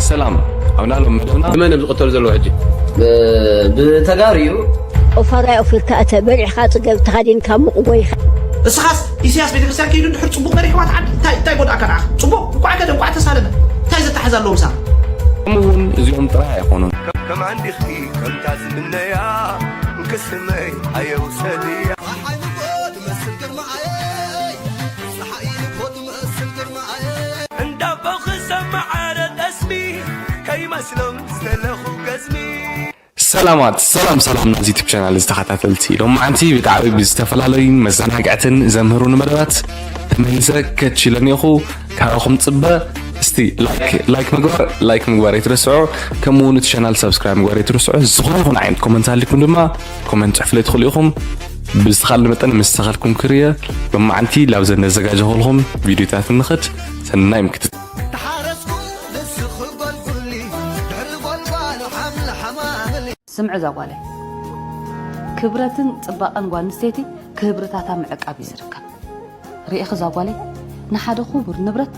ሰላም፣ ኣብ ናሎም መደብና። ብመን እዮም ዝቕተሉ ዘለዉ ሕጂ? ብተጋሩ እዩ። ኦፋራይ ኦፊርካ እተ በሊዕኻ ጽገብ ተኻዲንካ ሙቕ ጎይኻ። እስኻስ ኢሳያስ ቤተክርስትያን ከይዱ ድሕር ጽቡቕ መሪሕዋ ትዓዲ እንታይ እንታይ ጎድኣካ ንዓኻ? ጽቡቕ እንኳዕ ከደ እንኳዕ ተሳለመ። እንታይ ዘተሓዝ ኣለዎም ሳብ? ከምኡ እውን እዚኦም ጥራይ ኣይኮኑን። ከም ዓንዲኺ ከምታ ዝምነያ እንክስመይ ኣየውሰድያ። እንዳቦኺ ሰማዓረ ጠስሚ ከይመስሎም ዝተለኹ ገዝሚ። ሰላማት ሰላም ሰላም ናዚ ዩቱብ ቻናል ዝተኸታተልቲ ሎማዓንቲ ብጣዕሚ ብዝተፈላለዩ መዘናግዕትን ዘምህሩን መደባት ተመሊሰ ከችለኒኹ ካባኹም ጽበ። እስቲ ላይክ ላይክ ምግባር ላይክ ምግባር ኣይትረስዑ። ከምኡ እውን እቲ ቻናል ሰብስክራይብ ምግባር ኣይትረስዑ። ዝኾነ ይኹን ዓይነት ኮመንት ኣሊኩም ድማ ኮመንት ጽሕፍለይ ትኽእሉ ኢኹም። ብዝተኻለ መጠን ምስ ተኸልኩም ክርየ ሎማዓንቲ ላብዘን ነዘጋጀኹልኹም ቪዲዮታት ንኽድ። ሰናይ ምክትት። ስምዒ እዛ ጓለይ፣ ክብረትን ጽባቐን ጓል ኣንስተይቲ ክህብርታታ ምዕቃብ እዩ ዝርከብ። ርኢኺ እዛ ጓለይ፣ ንሓደ ክቡር ንብረት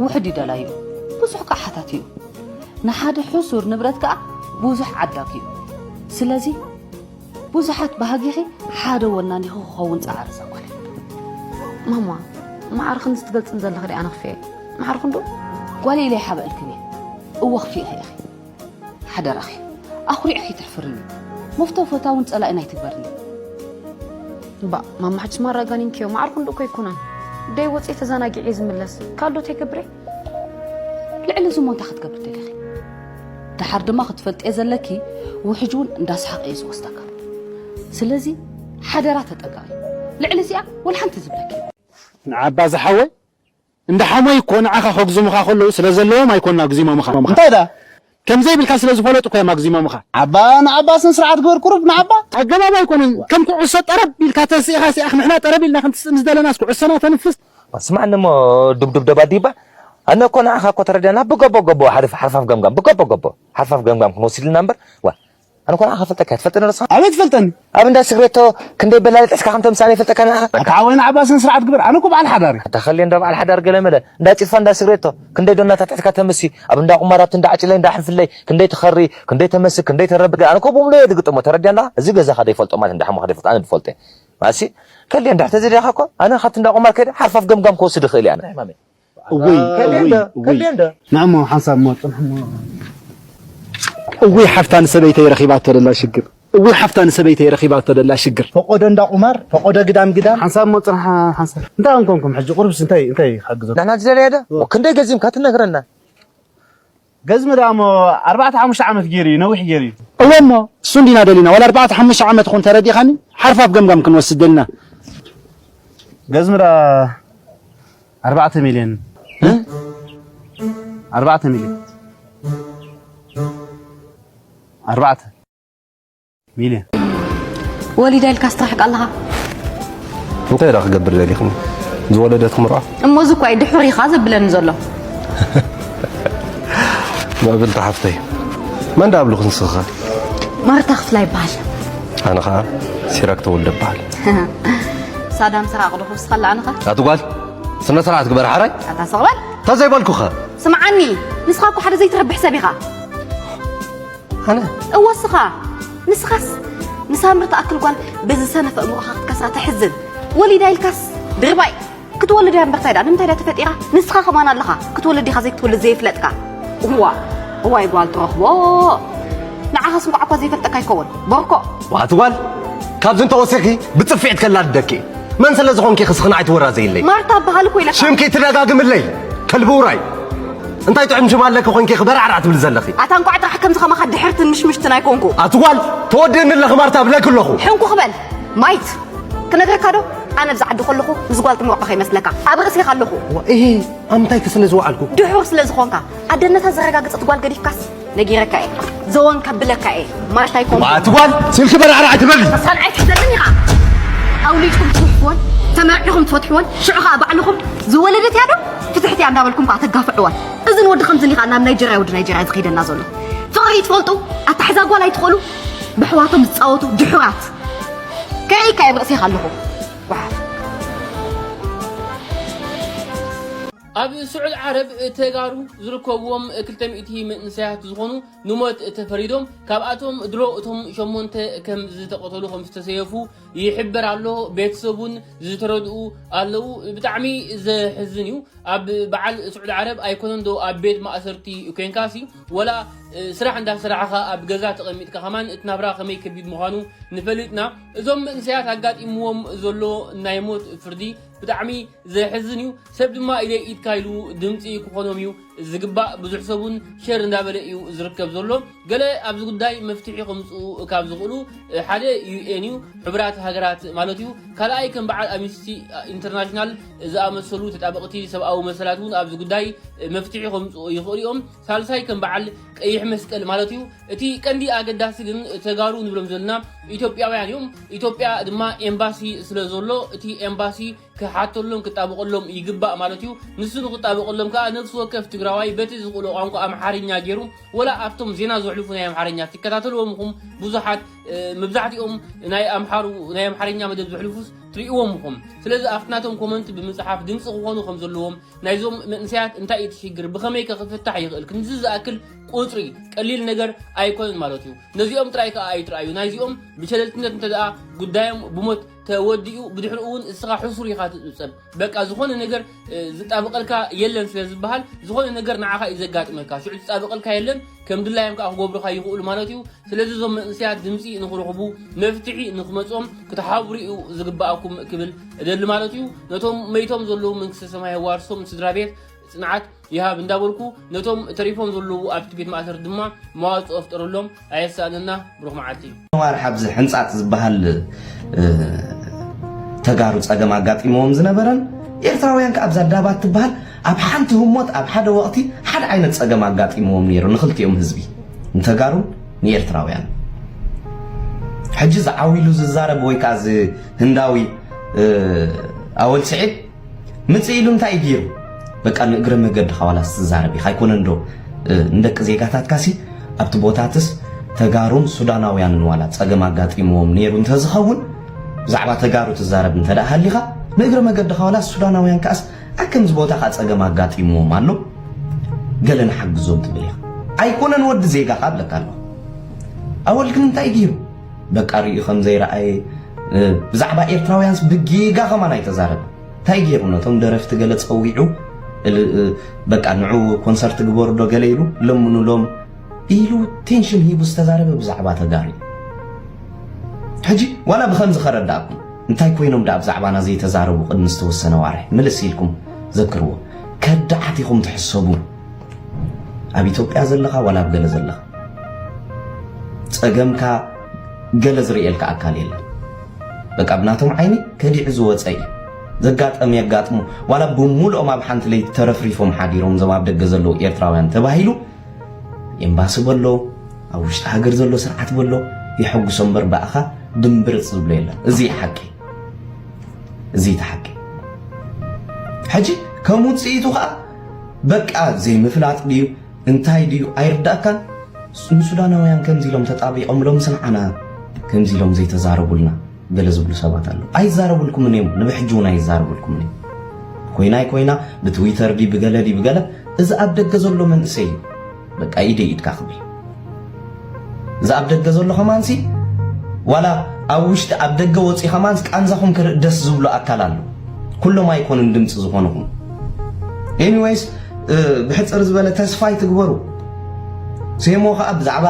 ውሑድ እዩ ደላዩ፣ ብዙሕ ከዓ ሓታቲ እዩ። ንሓደ ሕሱር ንብረት ከዓ ብዙሕ ዓዳጊ እዩ። ስለዚ ብዙሓት ባህጊኺ ሓደ ወናኒኺ ክኸውን ጸዓሪ እዛ ጓለይ። ማማ፣ ማዕርኽን ዝትገልጽን ዘለኺ ዲኣ ነኽፍየ? ማዕርኽን ዶ? ጓለይ ኢለ ይሓበእልክን እየ። እወ ክፍኢኺ ኢኺ። ሓደራኺ ኣኹሪዕኺ ትሕፍርኒ። መፍቶ ፈታውን ጸላኢን ኣይትግበርኒ። እባ ማማ፣ ሕጂ ማራ ጋኒንክዮ። ማዕርኽን ዶ እኮ ኣይኮነን። ደይ ወፅየ ተዘናጊዐ ዝምለስ ካልዶት ኣይገብረ። ልዕሊ እዚ እሞ እንታይ ክትገብሪ ደሊኺ? ደሓር ድማ ክትፈልጥየ ዘለኪ ውሕጅ እውን እንዳሰሓቐ እዩ ዝወስደካ። ስለዚ ሓደራ ተጠንቀቒ። ልዕሊ እዚኣ ወላ ሓንቲ ዝብለኪ የብለይን። ንዓባ ዝሓወይ እንዳ ሓሞይ እኮ ንዓኻ ከጉዝሙኻ ከለዉ ስለ ዘለዎም ኣይኮና ኣጉዚሞምኻ። እንታይ ደኣ? ከም ዘይብልካ ስለ ዝፈለጡ እኮ እዮም ኣጉዚሞምኻ። ዓባ ንዓባ ስነ ስርዓት ግበር ቁሩብ ንዓባ። ኣገባብ ኣይኮነን። ከም ኩዕሶ ጠረብ ኢልካ ተስኢኻ ሲኣኽ ንሕና ጠረብ ኢልና ክንትስእ ምስ ደለናስ ኩዕሶና ተንፍስ። ስማዕኒ እሞ ዱብዱብ ደባዲባ ኣነ እኮ ንዓኻ እኮ ተረዲኣና ብገቦ ገቦ ሓርፍ ሓርፋፍ ገምጋም ብገቦ ገቦ ሓርፋፍ ገምጋም ክንወስድ ኢልና እምበር ዋ ኣነ እኮ ንዓኻ ፈልጠካ ትፈልጠኒ ዶ ንስኻ? ኣበይ ትፈልጠኒ? ኣብ እንዳ ስግሬቶ ክንደይ በላሊ ጥሕስካ ከም ተምሳኒ ይፈልጠካ ንዓኻ። ኣታ ሓወይ ንዓባ ስነ ስርዓት ግበር ኣነ እኮ በዓል ሓዳር እየ። ኣታ ኸልየ እንዳ በዓል ሓዳር ገለ መለ እንዳ ጺድፋ እንዳ ስግሬቶ ክንደይ ዶ እናታትሕትካ ተምሲ ኣብ እንዳ ቁማራት እንዳ ዓጭለይ እንዳ ሕንፍለይ ክንደይ ትኸሪ ክንደይ ተመሲ ክንደይ ተረብገ ኣነ እኮ ብሙሉ እየ ዝግጥሞ ተረዲኣና እዚ ገዛኻ ደይፈልጦ ማለት እንዳ ሓሙኻ ደይፈልጦ ኣነ ድፈልጦ እየ። ማሲ ከልየ እንዳ ተዘዲኻ እኮ ኣነ ካብቲ እንዳ ቁማር ከይደ ሓርፋፍ ገምጋም ክወስድ ይኽእል እየ ኣነ። እውይ እውይ እውይ ንዕሞ ሓንሳብ እሞ ጽንሕሞ እውይ ሓፍታ ንሰበይተይ ረኺባቶ ደላ ሽግር እውይ ሓፍታ ንሰበይተይ ረኺባቶ ደላ ሽግር ፈቆዶ እንዳ ቁማር ፈቆዶ ግዳም ግዳም ሓንሳብ እሞ ጽንሓ ሓንሳብ እንታይ ኣንኮንኩም ሕጂ ቁርብስ እንታይ እንታይ ይሓግዞ ንሕና ዝደለየ ዶ ክንደይ ገዚምካ ትነግረና ገዝሚ ደኣ እሞ ኣርባዕተ ሓሙሽተ ዓመት ገይሩ እዩ ነዊሕ ገይሩ እዩ እወ እሞ እሱ እንዲና ደሊና ዋላ ኣርባዕተ ሓሙሽተ ዓመት ኹን ተረዲኻኒ ሓርፋፍ ገምጋም ክንወስድ ደልና ገዝሚ ደኣ ኣርባዕተ ሚልዮን ኣርባዕተ ሚልዮን ኣርባዕተ ሚልዮን ወሊዳ ኢልካ ስትራሕቅ ኣለኻ እንታይ ዳ ክገብር ደሊኽኒ ዝወለደት ክምርዖ እሞ እዚ እኳ እዩ ድሑር ኢኻ ዘብለኒ ዘሎ ምዕብልቲ ሓፍተይ መን ዳ ኣብልኹ ንስኻ ማርታ ክፍላ ይበሃል ኣነ ኸዓ ሲራክ ተወልደ በሃል ሳዳም ስራቕ ዶ ክውስኸላ ኣነኻ ኣቲ ጓል ስነ ስርዓት ግበር ሓራይ ኣታ ስቕበል ተዘይበልኩኸ ስምዓኒ ንስኻ እኮ ሓደ ዘይትረብሕ ሰብ ኢኻ ኣነ እወ እስኻ ንስኻስ ንሳምሪ ትኣክል ጓል በዚ ሰነፍ ኣእምሮኻ ክትከስራ ተሕዝን ወሊዳ ኢልካስ ድርባይ ክትወልድ እያ እምበር ታይ ደኣ ንምንታይ ደኣ ተፈጢራ ንስኻ ከማን ኣለኻ ክትወልድ ኢኻ ዘይክትወልድ ዘይፍለጥካ እዋ እዋይ ጓል ትረኽቦ ንዓኻስ እንቋዕ እኳ ዘይፈልጠካ ይከውን ቦርኮ ዋት ጓል ካብዚ እንተወሲኺ ብጽፍዒት ከላድደኪ መን ስለ ዝኾንኪ ክስኽና ኣይትወራዘይለይ ማርታ በሃል እኮ ኢለካ ሽምኪ ትደጋግምለይ ከልቢ ውራይ እንታይ ጥዑም ሽም ኣለኪ ኮንኪ ክበራዕራዕ ትብል ዘለኺ ኣታ እንቋዕ ጥራሕ ከምዚ ከማኻ ድሕርትን ምሽምሽትን ኣይኮንኩ ኣቲ ጓል ተወድእኒ ኣለኺ ማርታ ብለኪ ኣለኹ ሕንኩ ክበል ማይት ክነግረካ ዶ ኣነ ብዛ ዓዲ ከለኹ ምስ ጓል ትምርዖ ከይመስለካ ኣብ ርእሲ ኢኻ ኣለኹ እሂ ኣብ ምንታይ ስለ ዝወዓልኩ ድሑር ስለ ዝኾንካ ኣደነታ ዘረጋግጸት ጓል ገዲፍካስ ነጊረካ እየ ዘወን ከብለካ እየ ማርታይ ኮም ኣቲ ጓል ስልኪ በራዕራዕ ትበሊ ሳልዓይ ትሕዘልን ኢኻ ኣውሊድኩም ትፍትሕዎን ተመርዒኹም ትፈትሕዎን ሽዑ ኸዓ ባዕልኹም ዝወለደት እያ ዶ ፍትሕቲ እያ እንዳበልኩም ከዓ ተጋፍዕዋን እዝን ወዲ ከምዝን ኢኻ ናብ ናይጀርያ ወዲ ናይጀርያ ዝኸይደና ዘሎ ፍቕሪ ትፈልጡ ኣታሕዛ ጓል ኣይትኽእሉ ብሕዋቶም ዝፃወቱ ድሑራት ከይካ እየ ብርእሴኻ ኣለኹ ጓሓፍ ኣብ ስዑድ ዓረብ ተጋሩ ዝርከብዎም ክልተ ሚእቲ መንእሰያት ዝኾኑ ንሞት ተፈሪዶም፣ ካብኣቶም ድሮ እቶም ሸሞንተ ከም ዝተቐተሉ ከም ዝተሰየፉ ይሕበር ኣሎ። ቤተሰቡን ዝተረድኡ ኣለዉ። ብጣዕሚ ዘሕዝን እዩ። ኣብ በዓል ስዑድ ዓረብ ኣይኮነን ዶ ኣብ ቤት ማእሰርቲ ኮንካሲ፣ ወላ ስራሕ እንዳሰራሕኻ ኣብ ገዛ ተቐሚጥካ ከማን እቲ ናብራ ከመይ ከቢድ ምዃኑ ንፈልጥና። እዞም መንእሰያት ኣጋጢምዎም ዘሎ ናይ ሞት ፍርዲ ብጣዕሚ ዘሕዝን እዩ። ሰብ ድማ ኢደይ ኢድካ ኢሉ ድምፂ ክኾኖም እዩ ዝግባእ። ብዙሕ ሰብ እውን ሸር እንዳበለ እዩ ዝርከብ ዘሎ። ገለ ኣብዚ ጉዳይ መፍትሒ ከምፅኡ ካብ ዝኽእሉ ሓደ ዩ ኤን እዩ፣ ሕቡራት ሃገራት ማለት እዩ። ካልኣይ ከም በዓል ኣምነስቲ ኢንተርናሽናል ዝኣመሰሉ ተጣበቕቲ ሰብኣዊ መሰላት እውን ኣብዚ ጉዳይ መፍትሒ ከምፅኡ ይኽእሉ እዮም። ሳልሳይ ከም በዓል ቀይሕ መስቀል ማለት እዩ። እቲ ቀንዲ ኣገዳሲ ግን ተጋሩ ንብሎም ዘለና ኢትዮጵያውያን እዮም። ኢትዮጵያ ድማ ኤምባሲ ስለ ዘሎ እቲ ኤምባሲ ክሓተሎም ክጣበቐሎም ይግባእ ማለት እዩ። ንሱ ንክጣበቐሎም ከዓ ነፍሲ ወከፍ ትግራዋይ በቲ ዝኽእሎ ቋንቋ ኣምሓርኛ ገይሩ፣ ወላ ኣብቶም ዜና ዘሕልፉ ናይ ኣምሓርኛ ትከታተልዎም ኢኹም። ብዙሓት መብዛሕትኦም ናይ ኣምሓሩ ናይ ኣምሓርኛ መደብ ዘሕልፉስ ትርእይዎም ኢኹም። ስለዚ ኣብቲ ናቶም ኮመንት ብምፅሓፍ ድምፂ ክኾኑ ከም ዘለዎም፣ ናይዞም መንእሰያት እንታይ እዩ እቲ ሽግር፣ ብኸመይ ከ ክፍታሕ ይኽእል፣ ክንዚ ዝኣክል ቁፅሪ ቀሊል ነገር ኣይኮነን ማለት እዩ። ነዚኦም ጥራይ ከዓ ኣይትርኣዩ። ናይዚኦም ብሸለልትነት እንተ ደኣ ጉዳዮም ብሞት ተወዲኡ፣ ብድሕሪኡ እውን እስኻ ሕሱር ኢኻ ትፅብፀብ። በቃ ዝኾነ ነገር ዝጣበቐልካ የለን ስለ ዝበሃል፣ ዝኾነ ነገር ንዓኻ እዩ ዘጋጥመካ። ሽዑ ዝጣበቐልካ የለን፣ ከም ድላዮም ከዓ ክገብሩኻ ይኽእሉ ማለት እዩ። ስለዚ እዞም መንእሰያት ድምፂ ንኽረኽቡ፣ መፍትሒ ንኽመፅኦም ክትሓብሩ እዩ ዝግባኣኩም ክብል እደሊ ማለት እዩ። ነቶም መይቶም ዘለዉ መንግስተ ሰማይ የዋርሶም፣ ስድራ ቤት ፅንዓት ይሃብ እንዳበልኩ፣ ነቶም ተሪፎም ዘለዉ ኣብቲ ቤት ማእሰርቲ ድማ መዋፅኦ ፍጠረሎም። ኣየሳእነና። ብሩኽ መዓልቲ። ነዋር ሓብዚ ሕንጻጽ ዝበሃል ተጋሩ ጸገም ኣጋጢምዎም ዝነበረን ኤርትራውያን ከኣ ኣብዛ ዳባት ትበሃል ኣብ ሓንቲ ህሞት ኣብ ሓደ ወቕቲ ሓደ ዓይነት ጸገም ኣጋጢምዎም ነይሩ ንኽልቲኦም ህዝቢ፣ ንተጋሩን ንኤርትራውያን። ሕጂ ዝዓው ኢሉ ዝዛረብ ወይ ከኣ እዚ ህንዳዊ ኣወል ስዒድ ምጽእ ኢሉ እንታይ እዩ ገይሩ? በቃ ንእግረ መገድኻ ዋላስ ትዛረብ ኢኻ ኣይኮነን ዶ? ንደቂ ዜጋታትካሲ ኣብቲ ቦታትስ ተጋሩን ሱዳናውያንን ዋላ ጸገም ኣጋጢምዎም ነይሩ እንተዝኸውን ብዛዕባ ተጋሩ ትዛረብ እንተ ደኣ ሃሊኻ ንእግረ መገድኻ ዋላስ ሱዳናውያን ከኣስ ኣብ ከምዚ ቦታ ከኣ ጸገም ኣጋጢምዎም ኣሎ ገለ ንሓግዞም ትብል ኢኻ። ኣይኮነን ወዲ ዜጋኻ እብለካ ኣለኹ። ኣወል ግን እንታይ ገይሩ? በቃ ርእዩ ከም ዘይረኣየ ብዛዕባ ኤርትራውያንስ ብጌጋ ከማን ኣይተዛረበ። እንታይ ገይሩ ነቶም ደረፍቲ ገለ ጸዊዑ በቃ ንዑ ኮንሰርት ግበሩ ዶ ገለ ኢሉ ለምኑሎም ኢሉ ቴንሽን ሂቡ ዝተዛረበ ብዛዕባ ተጋሩ። ሕጂ ዋላ ብኸምዚ ከረዳእኩም እንታይ ኮይኖም ደኣ ብዛዕባና ዘይተዛረቡ ቅድሚ ዝተወሰነ ዋርሒ ምልስ ኢልኩም ዘክርዎ። ከዳዓት ኢኹም ትሕሰቡ። ኣብ ኢትዮጵያ ዘለኻ ዋላ ኣብ ገለ ዘለኻ ጸገምካ ገለ ዝርእየልካ ኣካል የለን። በቃ ብናቶም ዓይኒ ከዲዑ ዝወጸ እዩ። ዘጋጠም የጋጥሙ። ዋላ ብምሉኦም ኣብ ሓንቲ ለይቲ ተረፍሪፎም ሓዲሮም እዞም ኣብ ደገ ዘለዉ ኤርትራውያን ተባሂሉ ኤምባሲ በሎ፣ ኣብ ውሽጢ ሃገር ዘሎ ስርዓት በሎ የሐጉሶ እምበር ብኣኻ ድምብርጽ ዝብሎ የለን። እዚ እዩ ሓቂ። እዚ እዩ እቲ ሓቂ። ሕጂ ከም ውጽኢቱ ኸኣ በቃ ዘይምፍላጥ ድዩ እንታይ ድዩ ኣይርዳእካን። ንሱዳናውያን ከምዚ ኢሎም ተጣቢቖም ሎምስ ንዓና ከምዚ ኢሎም ዘይተዛረቡልና ገለ ዝብሉ ሰባት ኣለዉ። ኣይዛረቡልኩምን እዮም፣ ንብሕጂ እውን ኣይዛረቡልኩምን እዮም። ኮይና ኣይኮይና ብትዊተር ድዩ ብገለ ድዩ ብገለ እዚ ኣብ ደገ ዘሎ መንእሰይ እዩ በቃ ኢደይ ኢድካ ክብል። እዚ ኣብ ደገ ዘሎ ከማንሲ ዋላ ኣብ ውሽጢ ኣብ ደገ ወፂኡ ከማንስ ቃንዛኹም ክርኢ ደስ ዝብሎ ኣካል ኣሎ። ኩሎም ኣይኮኑን ድምፂ ዝኾንኹም። ኤኒዌይስ ብሕፅር ዝበለ ተስፋ ኣይትግበሩ። ሴሞ ከዓ ብዛዕባ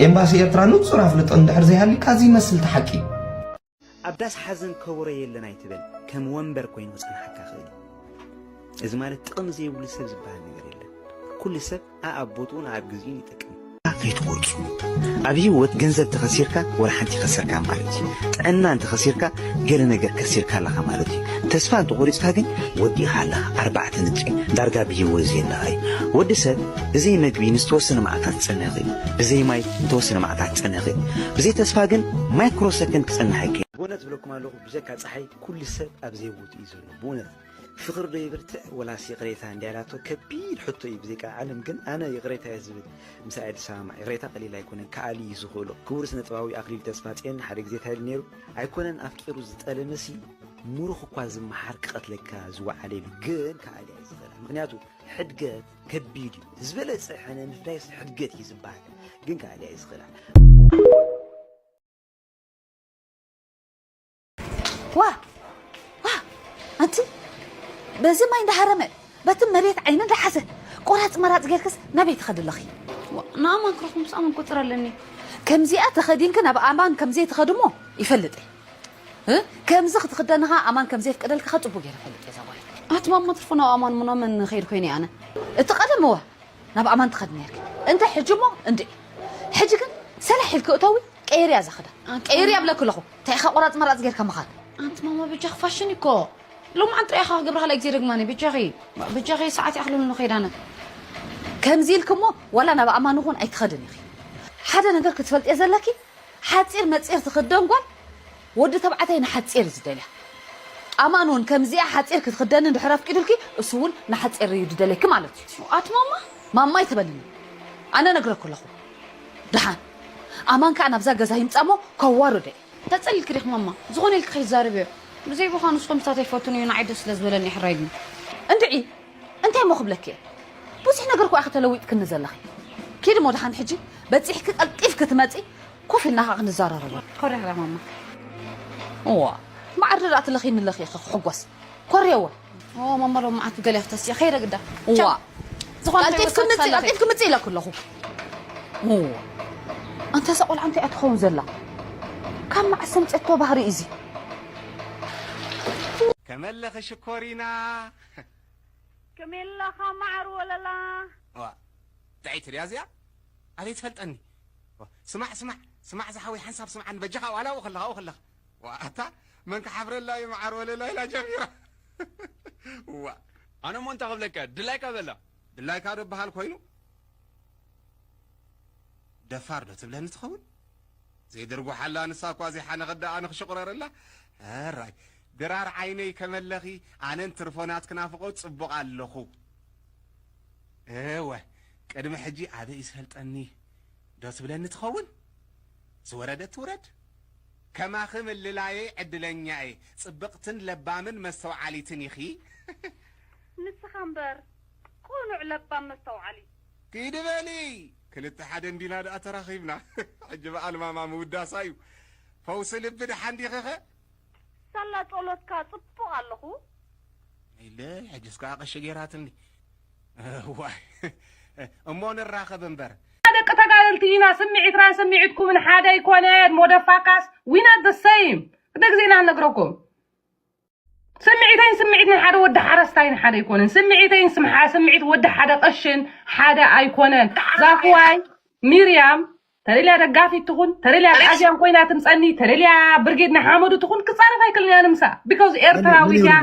ኤምባሲ ኤርትራ ንፁር ኣፍልጦ እንድሕር ዘይሃልዩካ እዚ ይመስል እቲ ሓቂ። ኣብ ዳስ ሓዘን ከበሮ የለን ኣይትበል፣ ከም ወንበር ኮይኑ ክጸንሓካ ክእል እዩ። እዚ ማለት ጥቕሚ ዘይብሉ ሰብ ዝበሃል ነገር የለን። ኩሉ ሰብ ኣኣብ ቦትኡን ኣኣብ ግዜኡን ይጠቅም። ከይትቆርጹ። ኣብ ህይወት ገንዘብ ተኸሲርካ ወላ ሓንቲ ከሰርካ ማለት እዩ። ጥዕና እንተኸሲርካ ገለ ነገር ከሲርካ ኣለኻ ማለት እዩ። ተስፋ እንተቆሪጽካ ግን ወዲእኻ ኣለኻ ኣርባዕተ ነጥቢ። ዳርጋ ብህይወት ዘየለኻ እዩ። ወዲ ሰብ ብዘይ መግቢ ንዝተወሰነ መዓልታት ክጸንሕ ይኽእል። ብዘይ ማይ ንተወሰነ መዓልታት ክጸንሕ ይኽእል። ብዘይ ተስፋ ግን ማይክሮ ሰከንድ ክጸንሕ ኣይክእል። ብእውነት እብለኩም ኣለኹ ብጀካ ጸሓይ ኩሉ ሰብ ኣብ ዘይቦትኡ እዩ ዘሎ። ብእውነት ፍቕሪ ዶ ይብርትዕ ወላስ ይቕሬታ እንድያ ኢላቶ ከቢድ ሕቶ እዩ። ብዘይካ ዓለም ግን ኣነ ይቕሬታ እየ ዝብል ምሳይ ድሰማማዕ። ይቕሬታ ቀሊል ኣይኮነን፣ ከኣሊ እዩ ዝኽእሎ። ክቡር ስነ ጥበባዊ ኣኽሊሉ ተስፋጽዮን ሓደ ግዜ እንታይ ኢሉ ነይሩ? ኣይኮነን ኣፍቂሩ ዝጠለመሲ ምሩኽ እኳ ዝመሓር ክቐትለካ ዝወዓለ ኢሉ ግን ክኣልያ እዩ ዝኽእላ። ምኽንያቱ ሕድገት ከቢድ እዩ። ዝበለጸ ሕነ ምፍዳይስ ሕድገት እዩ ዝበሃል። ግን ክኣልያ እዩ ዝኽእላ። ዋ ዋ ኣንቲ በዚ ማይ እንዳሃረመ በቲ መሬት ዓይኒ እንዳሓዘ ቆራፅ መራፅ ጌርክስ ናበይ ትኸዲ ኣለኺ? ንኣማን ክረኽቦ ምስ ኣማን ቁፅር ኣለኒ። ከምዚኣ ተኸዲንኪ ናብ ኣማን ከምዘይ ትኸድሞ ይፈልጥ እየ። እ? ከምዚ ክትኽደንኻ ኣማን ከምዘይ ፍቅደልካ ጽቡቅ ገይረ ፈልጥ እየ ዛጓል። ኣቲ ማማ ትርፎ ናብ ኣማን ምኖመን ኸይድ ኮይነ ኣነ። እቲ ቀደም እወ ናብ ኣማን ትኸድ ነርኪ። እንተ ሕጂ እሞ እንድዒ። ሕጂ ግን ሰላሕ ኢልኪ እተዊ ቀይርያ እዛ ክዳን። ቀይርያ እብለኪ ኣለኹ። እንታይ ኢኻ ቆራጽ መራጽ ጌርካ ምኻድ? ኣንቲ ማማ በጃኺ ፋሽን እኮ ሎምዓንቲ ጥራይ ኢኻ ክገብራ ካልኣይ ግዜ ደግማኒ በጃኺ። በጃኺ ሰዓት ይኣኽለኒ ኣሎ ከይድ ኣነ። ከምዚ ኢልኪ እሞ ዋላ ናብ ኣማን እውን ኣይትኸድን ኢኺ። ሓደ ነገር ክትፈልጥዮ ዘለኪ ሓፂር መፂር ትኽደን ጓል ወዲ ተባዕታይ ንሓፂር እዩ ዝደልያ። ኣማን እውን ከምዚኣ ሓፂር ክትኽደኒ እንድሕር ኣፍቂዱልኪ እሱ እውን ንሓፂር እዩ ዝደልየኪ ማለት እዩ። ኣቲ ማማ ማማ ኣይትበልኒ። ኣነ ነግረኩ ኣለኹ። ደሓን ኣማን ከዓ ናብዛ ገዛ ይምፃ እሞ ከዋርዶ እዩ። ተፀሊልኪ ዲኺ ማማ? ዝኾነ ኢልኪ ከይትዛረብዮ። ብዘይ ቦኻ ንሱ ከምስታት ኣይፈቱን እዩ ንዓይ ደስ ስለ ዝበለኒ ሕራይ ኢሉኒ። እንድዒ እንታይ እሞ ክብለኪ እየ? ብዙሕ ነገር እኮ ኢኺ ተለዊጥክኒ ዘለኺ። ኪዲ እሞ ደሓን ሕጂ በፂሕኪ ቀልጢፍኪ ትመፂ ኮፍ ኢልና ከዓ ክንዘራረብ። ኮሪያ ማማ። እዋ መዓር ደኣ ትለኺኒ ኣለኺ ኢኺ ክሕጎስ። ኮርየወ። ኦ ማማ ሎም መዓት ገለ ክትስየ ከይረ ግዳ። እዋ። ዝኾነ ቀልጢፍኪ ምፂ ቀልጢፍኪ ምፂ ኢለኩ ኣለኹ። እዋ። ኣንታ እዛ ቆልዓ እንታይ እያ ትኸውን ዘላ? ካብ መዓስ ሰምጨቶ ባህሪ እዚ? ከመለኺ ሽኮሪና ከመይ ኣለኻ መዓር ወለላ? ዋ ጥዕይቲ ድያ እዚኣ? ኣበይ ትፈልጠኒ? ዋ፣ ስማዕ ስማዕ ስማዕ ዝሓወይ ሓንሳብ ስምዓኒ በጃኻ ዋላ ኣብኡ ከለኻ ኣብኡ ከለኻ። ዋ ኣታ መን ክሓፍረላ እዩ መዓር ወለላ ኢላ ጀሚራ። ዋ ኣነ እሞ እንታይ ክብለካ ድላይካ በላ። ድላይካ ዶ በሃል ኮይኑ? ደፋር ዶ ትብለኒ ትኸውን? ዘይድርጉሓላ ንሳ እኳ ዘይሓነኸት ደኣ ኣነ ክሽቑረረላ። ሕራይ ድራር ዓይነይ ከመለኺ ኣነን ትርፎ ናትኪ ናፍቖት ጽቡቕ ኣለኹ። እወ ቅድሚ ሕጂ ኣበይ ዝፈልጠኒ ዶ ትብለኒ ትኸውን? ዝወረደት ትውረድ። ከማኺ ምልላየይ ዕድለኛ እየ። ጽብቕትን ለባምን መስተውዓሊትን ኢኺ። ንስኻ እምበር ቅኑዕ ለባም መስተውዓሊ። ኪዲ በሊ ክልተ ሓደ እንዲና ደኣ ተራኺብና። ሕጂ በኣል ማማ ምውዳሳ እዩ። ፈውሲ ልቢ ደሓን ዲኺኸ? ሳላ ጸሎትካ ጽቡቕ ኣለኹ። ኢለ ሕጅስ ከኣ ቀሺ ጌራትኒ። እዋይ እሞ ንራኸብ እምበር። ደቂ ተጋደልቲ ኢና ስምዒትናን ስምዒትኩምን ሓደ ኣይኮነን። ሞደፋካስ we not the same ክደ ግዜ ኢና ንነግረኩም። ስምዒተይን ስምዒት ናይ ሓደ ወዲ ሓረስታይን ሓደ ኣይኮነን። ስምዒተይን ስምዓ ስምዒት ወዲ ሓደ ቀሽን ሓደ ኣይኮነን። ዛፍዋይ ሚርያም ተደልያ ደጋፊት ትኹን ተደልያ ኣዝያን ኮይና ትምፀኒ ተደልያ ብርጌድ ንሓመዱ ትኹን ክፃረፍ ኣይክልን እያ ንምሳ because ኤርትራዊት እያ።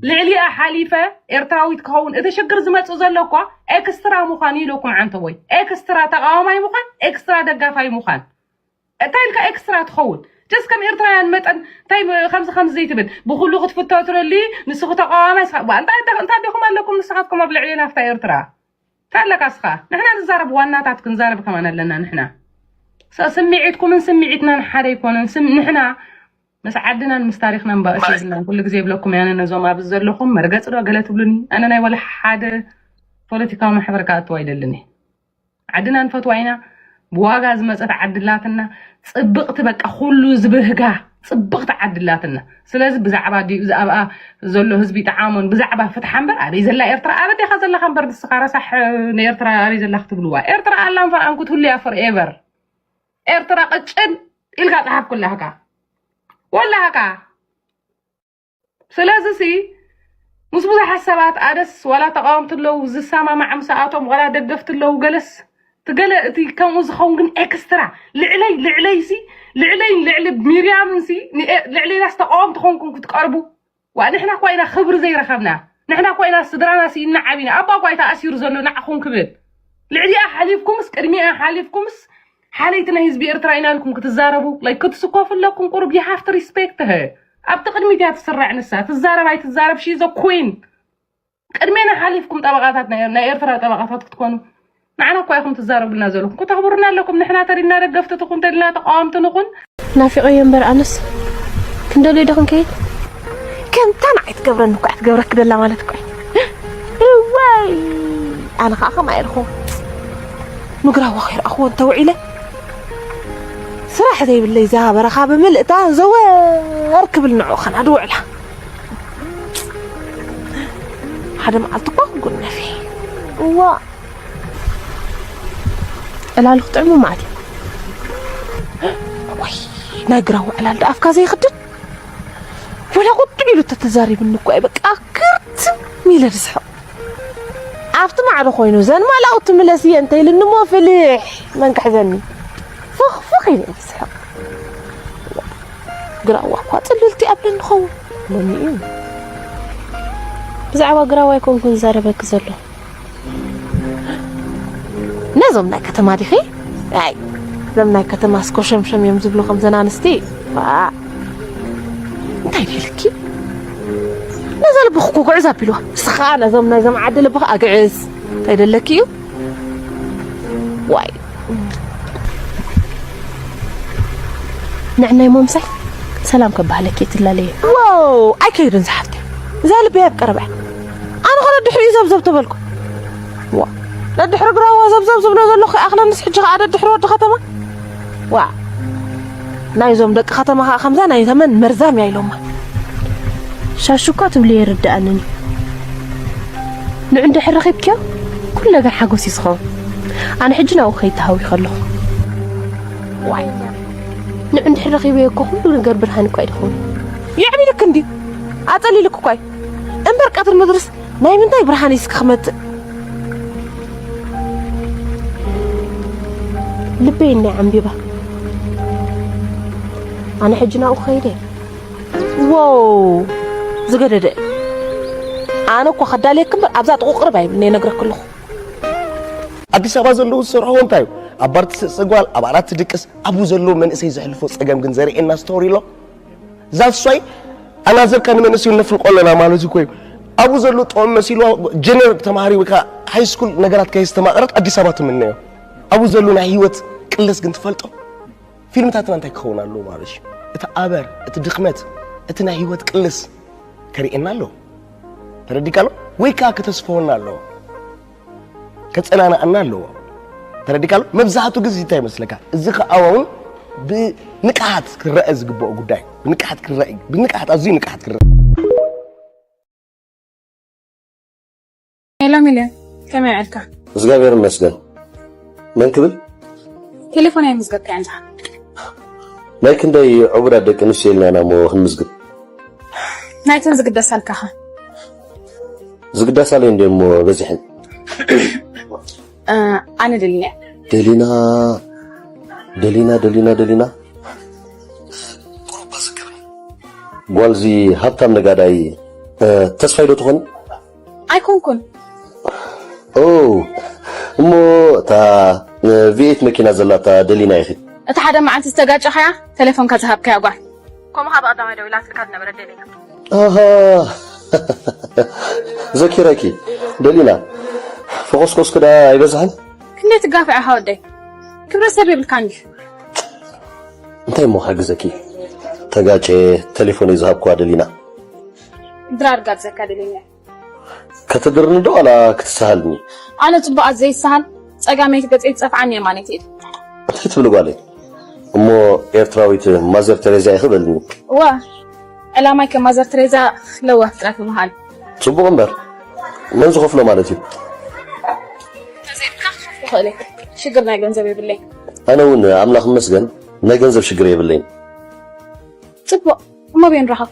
ልዕሊኣ ሓሊፈ ኤርትራዊት ክኸውን እቲ ሽግር ዝመፅእ ዘሎ እኳ ኤክስትራ ምዃን ኢለኩም ዓንተቦይ ኤክስትራ ተቃዋማይ ምዃን ኤክስትራ ደጋፋይ ምዃን እንታይ ኢልካ ኤክስትራ ትኸውን? ጀስት ከም ኤርትራውያን መጠን እንታይ ከምዚ ከምዚ ዘይትብል ብኩሉ ክትፍቶ ትደሊ ንስኺ ተቃዋማይ ስኻ ባ እንታይ እንታይ ዲኹም ኣለኩም ንስኻትኩም ኣብ ልዕሊ ናፍታ ኤርትራ እንታይ ኣለካ ስኻ ንሕና ንዛረብ ዋናታት ክንዛረብ ከማን ኣለና ንሕና ስምዒትኩምን ስምዒትናን ሓደ ኣይኮነን ንሕና ምስ ዓድናን ምስ ታሪኽናን ባእሲ የብልናን ኩሉ ግዜ ይብለኩም ያነ ነዞም ኣብዚ ዘለኹም መርገፂ ዶ ገለ ትብሉኒ ኣነ ናይ ወላ ሓደ ፖለቲካዊ ማሕበር ክኣትው ኣይደልን እየ ዓድና ንፈትዋ ኢና ብዋጋ ዝመፀት ዓዲ ኣላትና ፅብቕቲ በቃ ኩሉ ዝብህጋ ፅብቕቲ ዓዲ ኣላትና ስለዚ ብዛዕባ ድዩ እዚ ኣብኣ ዘሎ ህዝቢ ይጠዓሞን ብዛዕባ ፍትሓ እምበር ኣበይ ዘላ ኤርትራ ኣበዴኻ ዘለኻ እምበር ንስኻ ረሳሕ ንኤርትራ ኣበይ ዘላ ክትብልዋ ኤርትራ ኣላን ፈርኣን ክትህሉ እያ ፎርኤቨር ኤርትራ ቅጭን ኢልካ ፀሓፍ ኩላህካ ወላህካ ስለዚ ሲ ምስ ብዙሓት ሰባት ኣደስ ዋላ ተቃወምቲ ኣለዉ ዝሰማማዕ ምሳኣቶም ዋላ ደገፍቲ ኣለዉ ገለስ ትገለ እቲ ከምኡ ዝኸውን ግን ኤክስትራ ልዕለይ ልዕለይ ሲ ልዕለይን ልዕሊ ሚርያምን ሲ ልዕሌናስ ተቃወምቲ ኮንኩም ክትቀርቡ ዋ ንሕና እኳ ኢና ክብሪ ዘይረኸብና ንሕና እኳ ኢና ስድራና ስኢና ዓቢና ኣባ እኳ እዩ ተኣሲሩ ዘሎ ንዓኹም ክብል ልዕሊኣ ሓሊፍኩምስ ቅድሚኣ ሓሊፍኩምስ ሓለይቲ ናይ ህዝቢ ኤርትራ ኢና ኢልኩም ክትዛረቡ like ክትስኮፉ ኣለኩም ቁሩብ you have to respect her ኣብቲ ቅድሚት እያ ትስራዕ ንሳ ትዛረብ ኣይትዛረብ she is a queen ቅድሜና ሓሊፍኩም ጠበቃታት ናይ ናይ ኤርትራ ጠበቃታት ክትኮኑ ንዓና እኳ ኢኹም ትዛረቡልና ዘለኹም ከተኽብሩና ኣለኩም ንሕና ተሪና ደገፍቲ ትኹን ተሪና ተቃወምቲ ንኹን ናፊቐዮ እምበር ኣነስ ክንደልዮ ዶ ክንከይድ ከምታ ንዓይ ትገብረኒ እኮ እያ ትገብረኪ ደላ ማለት እኮ እዩ። እዋይ ኣነ ከዓ ከምኣ ኢልኹ ምግራዋ ከይረኣኽዎ እንተውዒለ ስራሕ ዘይብለይ እዛ በረኻ ብምልእታ ዘወር ክብል ንዑ ኸና ድውዕላ ሓደ መዓልቲ እኮ ክጉነፊ እዋ ዕላሉ ክጥዕሙ ማለት እዩ። ወይ ናይ ግራዋ ዕላል ዶ ኣፍካ ዘይኽድን ወላ ቁጥብ ኢሉ ተተዛሪብኒ እኮ እየ በቃ ክርትም ኢለ ዝስሕቕ ኣብቲ ማዕዶ ኮይኑ ዘን ማላው ትምለስ እየ እንተ ኢልኒ እሞ ፍልሕ መን ክሕዘኒ ፍኽፍኽ ኢለ እየ ዝስሕቕ ግራዋ እኳ ፅልልቲ ኣብለኒ ኸውን ለኒ እዩ ብዛዕባ ግራዋ ኣይኮንኩን ዝዛረበኪ ዘሎ ነዞም ናይ ከተማ ዲኺ ኣይ እዞም ናይ ከተማ ስኮሸምሸም እዮም ዝብሉ ከምዘን ኣንስቲ እንታይ ደልኪ ነዛ ልብኺ እኮ ጉዕዝ ኣቢልዋ ንስኻ ነዞም ናይዞም ዓዲ ልብኺ ኣግዕዝ እንታይ ደለኪ እዩ ዋይ ንዕናይ ሞምሳይ ሰላም ከባህለኪ ትላለየ ዋው ኣይከይድን ዝሓፍተ እዛ ልበይ ኣብ ቀረባ ኣነ ኸ ደድሕሪኡ ዘብዘብ ተበልኩ ዋ ደድሕሪ ግራዋ ዘብዘብ ዝብሎ ዘለኹ ይኣኽለንስ ሕጂ ኸዓ ደድሕሪ ወዲ ከተማ ዋ ናይዞም ደቂ ከተማ ኸዓ ከምዛ ናይ ተመን መርዛም እያ ኢሎማ ሻሹ እኳ ትብልዮ ይርድኣንን እዩ ንዑ እንድሕር ረኺብክዮ ኩሉ ነገር ሓጎስ እዩ ዝኸውን ኣነ ሕጂ ናብኡ ከይድ ተሃዊኸ ኣለኹ ዋይ ንዑ እንድሕር ረኺበዮ እኮ ኩሉ ነገር ብርሃን እኳ እዩ ዝኸውን የዕቢልክ እንድዩ ኣፀሊልክ እኳ እዩ እምበር ቀትሪ ምድርስ ናይ ምንታይ ብርሃን እዩ እስኪ ክመፅእ ልበይ እኒ ዓንቢባ ኣነ ሕጂ ናብኡ ክኸይደ እየ ዋው ዝገደደ ኣነ እኳ ከዳልየክ እምበር ኣብዛ ጥቑ ቅርብ ኣይብልኒ ነግረክ ኣለኹ ኣዲስ ኣበባ ዘለዉ ዝሰርሕዎ እንታይ እዩ ኣብ ባር ትስእስእ ጓል ኣብ ዓራት ትድቅስ ኣብኡ ዘለዉ መንእሰይ ዘሕልፎ ፀገም ግን ዘርእየና ስቶሪ ኣሎ ዛትስ ዋይ ኣናዘርካ ንመንእሰዩ ነፍልቆ ኣለና ማለት እኮ እዩ ኣብኡ ዘሎ ጥዑም መሲልዋ ጀነር ተማሃሪ ወይ ከዓ ሃይ ስኩል ነገራት ከየስተማቐረት ኣዲስ ኣበባ ትምነዮ ኣብኡ ዘሎ ናይ ህይወት ቅልስ ግን ትፈልጦ ፊልምታትና እንታይ ክኸውን ኣለዎ ማለት እዩ እቲ ኣበር እቲ ድኽመት እቲ ናይ ህይወት ቅልስ ከርእየና ኣለዎ ተረዲካ ኣሎ ወይ ከዓ ከተስፈወና ኣለዎ ከፀናናኣና ኣለዎ ተረዲካ ኣሎ መብዛሕቱ ግዜ እንታይ ይመስለካ እዚ ከዓ እውን ብንቅሓት ክረአ ዝግበኦ ጉዳይ ብንቅሓት ክረአ ብንቅሓት ኣዝዩ ንቅሓት ክረአ ሄሎ ሚልዮን፣ ከመይ ውዒልካ? እግዚኣብሔር ይመስገን። መን ክብል? ቴሌፎን ኣይምዝገብካያን ድኻ? ናይ ክንደይ ዕቡዳት ደቂ ኣንስትዮ ኢልና ኢና እሞ ክንምዝግብ? ናይተን ዝግደሳልካ ኸ? ዝግደሳለይ እንድየ እሞ በዚሐን። ኣነ ደሊና እየ። ደሊና ደሊና ደሊና ደሊና ጓልዚ ሃብታም ነጋዳይ ተስፋይ ዶ ትኾኒ? ኣይኮንኩን። ኦ እሞ እታ ቪኤት መኪና ዘላታ ደሊና ኢኺ። እቲ ሓደ መዓልቲ ዝተጋጨኻያ ተሌፎንካ ዝሃብካያ ጓል። ከምኡ ከዓ ብቐዳማይ ደዊላትልካ ዝነበረት ደሊና። ኣሃ ዘኪረኪ ደሊና ፈኾስኮስኪ ደኣ ኣይበዝሐን? ክንደይ ትጋፍዕ ኢኻ ወደይ? ክብረት ሰብ የብልካን ድዩ? እንታይ እሞ ክሕግዘኪ? ተጋጨየ ተሌፎነይ ዝሃብክዋ ደሊና። ድራር ጋብዘካ ደሊና። ከተድርኒ ዶ ዋላ ክትሰሃልኒ? ኣነ ጽቡቓት ዘይሰሃል ጸጋመይቲ ገጸይ ትጸፍዓኒ የማነይቲ ኢድ። እንታይ ትብሊ ጓለይ? እሞ ኤርትራዊት ማዘር ተሬዛ ኢኺ በልኒ። እወ ዕላማይ ከም ማዘር ተሬዛ ለዋህ ጥራይ ምብሃል። ጽቡቕ እምበር መን ዝኸፍሎ ማለት እዩ? ተዘይብካ ክኸፍል ይኽእል እየ። ሽግር ናይ ገንዘብ የብለይ። ኣነ እውን ኣምላኽ ይመስገን ናይ ገንዘብ ሽግር የብለይን። ጽቡቕ እሞ ኣበይ ንራኸብ?